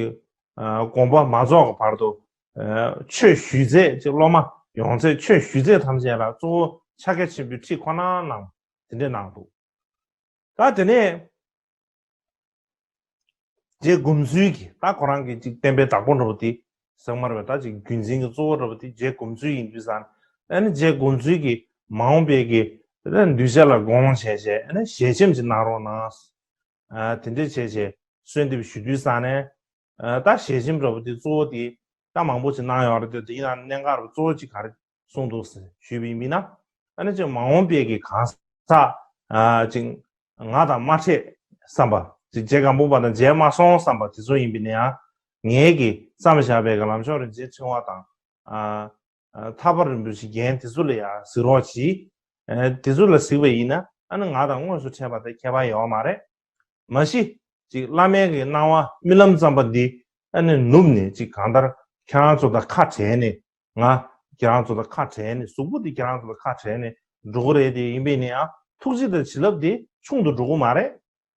ཨ་དགོངས་པ་མ་རྫོགས་ཀྱི་བར་དུ་ཨ་ཆོས་ཞུས་ཚད་ཅིག་སློབ་མ་ཡོང་ཚད་ཆོས་ཞུས་ཚད་ཐམས་ཅད་ལ་གཙོ་བོ་ཕྱག་རྒྱ་ཆེན་པོའི་ཁྲིད་ཁོ་ན་གནང་། དེ་འདྲས་གནང་འདུག་ད་དེ་ནས་རྗེ་སྒོམ་ཚུལ་གྱི་ད་ཁོ་རང་གི་ཅིག་བསྟན་པའི་བདག་པོ་འདྲ་པོ་དེ་ཟེར་མ་རེད་པས། ད་ཅིག་རྒྱུན་འཛིན་གྱི་གཙོ་བོ་འདྲ་པོ་དེ་རྗེ་སྒོམ་ཚུལ་ཡིན་དུས་ཙང་། ཨ་ནི་རྗེ་སྒོམ་ཚུལ་གྱི་མ་འོངས་པའི་གི་གདུལ་བྱ་ལ་དགོངས་བྱས་བྱས། ཨ་ནི་ཞལ་ཆེམས་ཅིག་གནང་རོགས་གནང་། ཨ་དེ་འདྲས་བྱས་བྱས་གསོལ་འདེབས་ཞུ་དུས་ཙང་ནས། ཨ་ད་ཞལ་ཆེམས་འདྲ་པོ་དེ་གཙོ་བོ་དེ་ད་མང་པོ་ཅིག་གནང་ཡོད་རེད་དེ། དེ་ཡིན་ན་གནད་འགག་རུ་གཙོ་བོ་ཅིག་ག་རེ་གསུངས་འདུག་ཟེར་ཞུས་པ་ཡིན་ན། ཨ་ནི་ཅིག་མ་འོངས་པའི་གི་གང་ཟག་ཨ་ཅིག་ ང་དང་མ་འཕྲད་བསམ་པ། ཅིག་རྗེ་སྒམ་པོ་པ་དང་མཇལ་མ་སོང་བསམ་པ་དེ་ཚོ་ཡིན་པ་ཡིན་ན་ཡང་། ངེད་ཀྱིས་བརྩམས་བཞག་པའི་གི་ལམ་མཆོག་རིན་ཆེན་ཕྲེང་བ་དང་། ཨ། ཨ། ཐར་པ་རིན་པོ་ཆེའི་རྒྱན་དེ་ཚོ་ལ་ཡང་གཟིགས་རོགས་གྱིས། ཨ། དེ་ཚོ་ལ་གཟིགས་པ་ཡིན་ན་ཨ་ནི་ང་དང་དངོས་སུ་འཕྲད་པ་དེ་ཁྱད་པར་ཡོད་མ་རེད། མ་གཞི་ཅིག་བླ་མའི་གི་སྣང་བ་རྨི་ལམ་ཙམ་པ་འདི་ཨ་ནི་ནུབ་ནས་ཅིག་གང་ལྟར་ཁྱེད་རང་ཚོ་དང་ཁ་བྲལ་ནས། ང་ཁྱེད་རང་ཚོ་དང་ཁ་བྲལ་ནས། གཟུགས་པོ་འདི་ཁྱེད་རང་ཚོ་དང་ཁ་བྲལ་ནས་འགྲོ་གི་རེད། དེ་ཡིན་པས་ན་ཡང་ཐུགས་རྗེ་དང་བྱིན་རླབས་དེ་ཆུང་དུ་འགྲོ་གི་མ་རེད།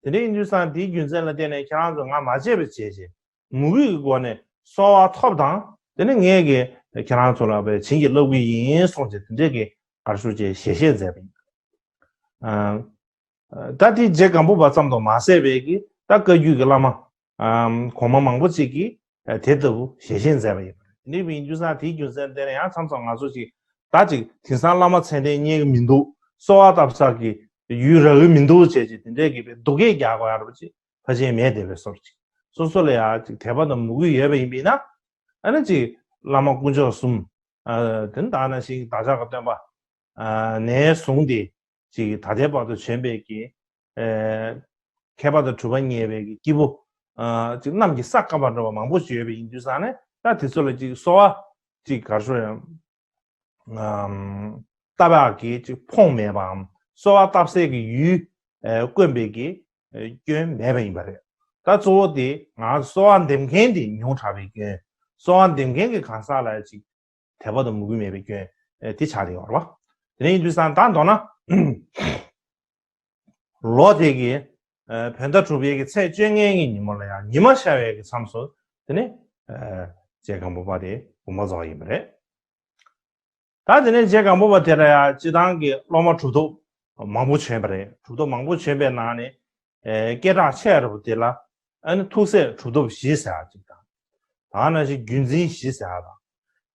དེ་འདྲ་ཡིན་དུས་ཙང་དེའི་རྒྱུ་མཚན་ལ་བརྟེན་ནས་ཁྱེད་རང་ཚོ་ང་མ་བརྗེད་པ་བྱས་བྱས། མོས་གུས་ཀྱི་སྒོ་ནས་གསོལ་བ་ཐོབ་དང་། དེ་ནས་ངས་ཀྱིས་ཁྱེད་རང་ཚོ་ལ་བྱིན་གྱིས་བརླབ་ཀྱི་ཡིན་གསུངས་བྱས། དེ་འདྲས་ཀྱི་གར་ཞུ་བྱས་ཞལ་བཞེས་མཛད་པ་ཡིན། ཨ། ད་དེ་རྗེ་སྒམ་པོ་པ་ཙམ་དུ་མ་ཟད་པའི་གི་ད་བཀའ་བརྒྱུད་ཀྱི་བླ་མ། ཨམ། གོང་མ་མང་པོ་ཅིག་གིས་དེ་ལྟ་བུ་ཞལ་བཞེས་མཛད་པ་ཡིན་པ་རེད། དེ་འདྲ་ཡིན་དུས་ཙང་དེའི་རྒྱུ་མཚན་དེ་ནས་ཡང་མཚམས་མཚམས་ང་ཚོ་ཅིག་ད་ཅིག་དེང་སང་བླ་མ་མཚན་ལྡན་རྙེད་ཀྱི་མི་འདུག། གསོལ་བ་བཏབ་ས་གི་ཡུལ་རག་གི་མི་འདུག་བྱས་ཅིག་དེ་འདྲའི་གི་སྡུག་སྐད་རྒྱག་དགོས་ཡ་རེད་པ། ཅིག་ཕལ་ཆེར་མེད་བསྡད་པའི་བཟོ་འདྲ་ཅིག། སོ་སོ་ལ་ཡང་ཅིག་དད་པ་དང་མོས་གུས་ཡོད་པ་ཡིན་པས་ན། ཨ་ནི་ཅིག་བླ་མ་དཀོན་མཆོག་གསུམ། ཨ། དེ་ནི་ད་ནང་བཞིན་བདག་ཅག་གི་སྟོན་པ། ཨ། ནས་བཟུང་སྟེ་ཅིག་ད་ལྟའི་བར་དུ་བྱོན་པའི་གི། ཨ། མཁས་པ་དང་གྲུབ་པ་བརྙེས་པའི་གི་སྐྱེས་བུ། ཨ། ཅིག་གནམ་གྱི་ས་བསྐལ་པ་འདྲ་བ་མང་པོ་ཞིག་ཡོད་པ་ཡིན་དུས་ཙང་ནས། ད་དེ་ཚོ་ལ་ཅིག་གསོལ་བ་ཅིག་གར་ཞུ་ཡང་། ཨམ། བཏབ་ཡག་གི་ཅིག་ཕོངས་མེད་པའམ། གསོལ་བ་བཏབ་སའི་གི་ཡུལ། ཨ། དཀོན་པའི་གི། ཨ། སྐྱོན་མེད་པ་ཡིན་པ་རེད། ད་གཙོ་བོ་དེ་ང་གསོལ་བ་འདེབས་མཁན་དེ་ཉུང་དྲགས་པའི་སྐྱོན། གསོལ་བ་འདེབས་མཁན་གྱི་གང་ཟག་ལ་ཅིག་དད་པ་དང་མོས་གུས་མེད་པའི་སྐྱོན། ཨ། དེ་ཆགས་བསྡད་ཡོད་རེད་པ། དེ་ནས་ཡིན་དུས་ཙང་ད་མདོར་ན། ལོ་དེ་གི། ཨ། བོད་ཟླ་དྲུག་པའི་གི་ཚེས་བཅོ་ལྔའི་གི་ཉིན་མོ་ལ་ཡང་ཉི་མ་ཤར་བའི་གི་མཚམས་སུ། དེ་ནས། ཨ། རྗེ་སྒམ་པོ་པ་དེ་དགོངས་པ་རྫོགས་ཡིན་པ་རེད། ད་དེ་ནས་རྗེ་སྒམ་པོ་པ་དེ་ལ་ཡང་སྤྱིར་བཏང་གི་སློབ་མ་གྲུབ་ཐོབ་མང་པོ་བྱོན་པ་རེད། གྲུབ་ཐོབ་མང་པོ་བྱོན་པའི་ནང་ནས། ཨ། སྐད་གྲགས་ཆེ་བ་དེ་ལ། ཨ་ནི་ཐུགས་སྲས་གྲུབ་ཐོབ་བཞི་ཟེར་ཡག་ཅིག་དང་། ད་ནང་བཞིན་བརྒྱུད་འཛིན་བཞི་ཟེར་ཡག་དང་།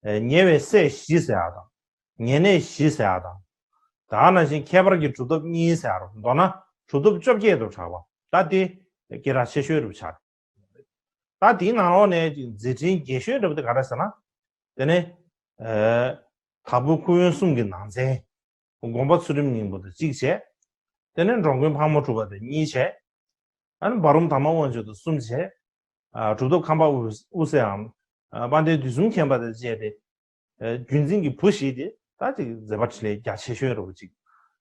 ཨ། ཉེ་བའི་སྲས་བཞི་ཟེར་ཡག་དང་། ཉེ་གནས་བཞི་ཟེར་ཡག་དང་། ད་ནང་བཞིན་ཁྱད་པར་གྱི་གྲུབ་ཐོབ་གཉིས་ཟེར་ཡག་རུ། མདོར་ན་གྲུབ་ཐོབ་བཅོ་བརྒྱད་དུ་གྲགས་པ། ད་དེ་སྐད་གྲགས་ཆེ་ཤོས་རུ་ཆགས། ད་དེའི་ནང་ལོགས་ནས་ཅིག་མཛད་འཕྲིན་རྒྱས་ཤོས་འདྲ་པོ་དེ་ག་རེ་ཟེར་ན། དེ་ནས། ཨ། དྭགས་པོའི་ཁུ་དབོན་གསུམ་གྱི་ནང་ཚན། དགོངས་པ་ཚུལ་ཁྲིམས་སྙིང་པོ་དང་གཅིག་བྱས། དེ་ནས་འགྲོ་མགོན་ཕག་མོ་གྲུ་པ་དང་གཉིས་བྱས། ཨ་ནི་འབའ་རོམ་དར་མ་དབང་ཕྱུག་དང་གསུམ་བྱས། ཨ། གྲུབ་ཐོབ་ཁམས་པ་དབུ་དབུ་སེའམ། ཨ། དཔལ་ལྡན་དུས་གསུམ་མཁྱེན་པ་དང་བཅས་ཏེ། ཨ། བརྒྱུད་འཛིན་གྱི་བུ་བཞི་དེ་ད་ཅིག་མཛད་པ་འཕྲིན་ལས་རྒྱ་ཆེ་ཤོས་འདྲ་པོ་ཅིག།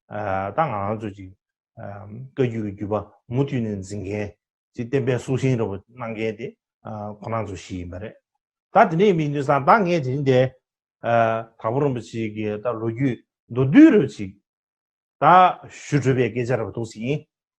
ཨ། ད་ང་རང་ཚོ་ཅིག། ཨ། བཀའ་བརྒྱུད་ཀྱི་བརྒྱུད་པ་མུ་མཐུད་ནས་འཛིན་མཁན་ཅིག། བསྟན་པའི་སྲོག་ཤིང་འདྲ་པོ་གནང་མཁན་དེ། ཨ། ཁོ་རང་ཚོ་བཞི་ཡིན་པ་རེད། ད་དེ་འདྲ་ཡིན་དུས་ཙང་ད་ངས་དེ་རིང་འདིར། ཨ། དྭགས་པོ་རིན་པོ་ཆེ་གི་ད་ལོ་རྒྱུས་མདོར་བསྡུས་འདྲ་པོ་ཅིག་ད་ཞུ་འདོད་པའི་སྐད་ཆ་འདྲ་པོ་འདུག་ཟིན།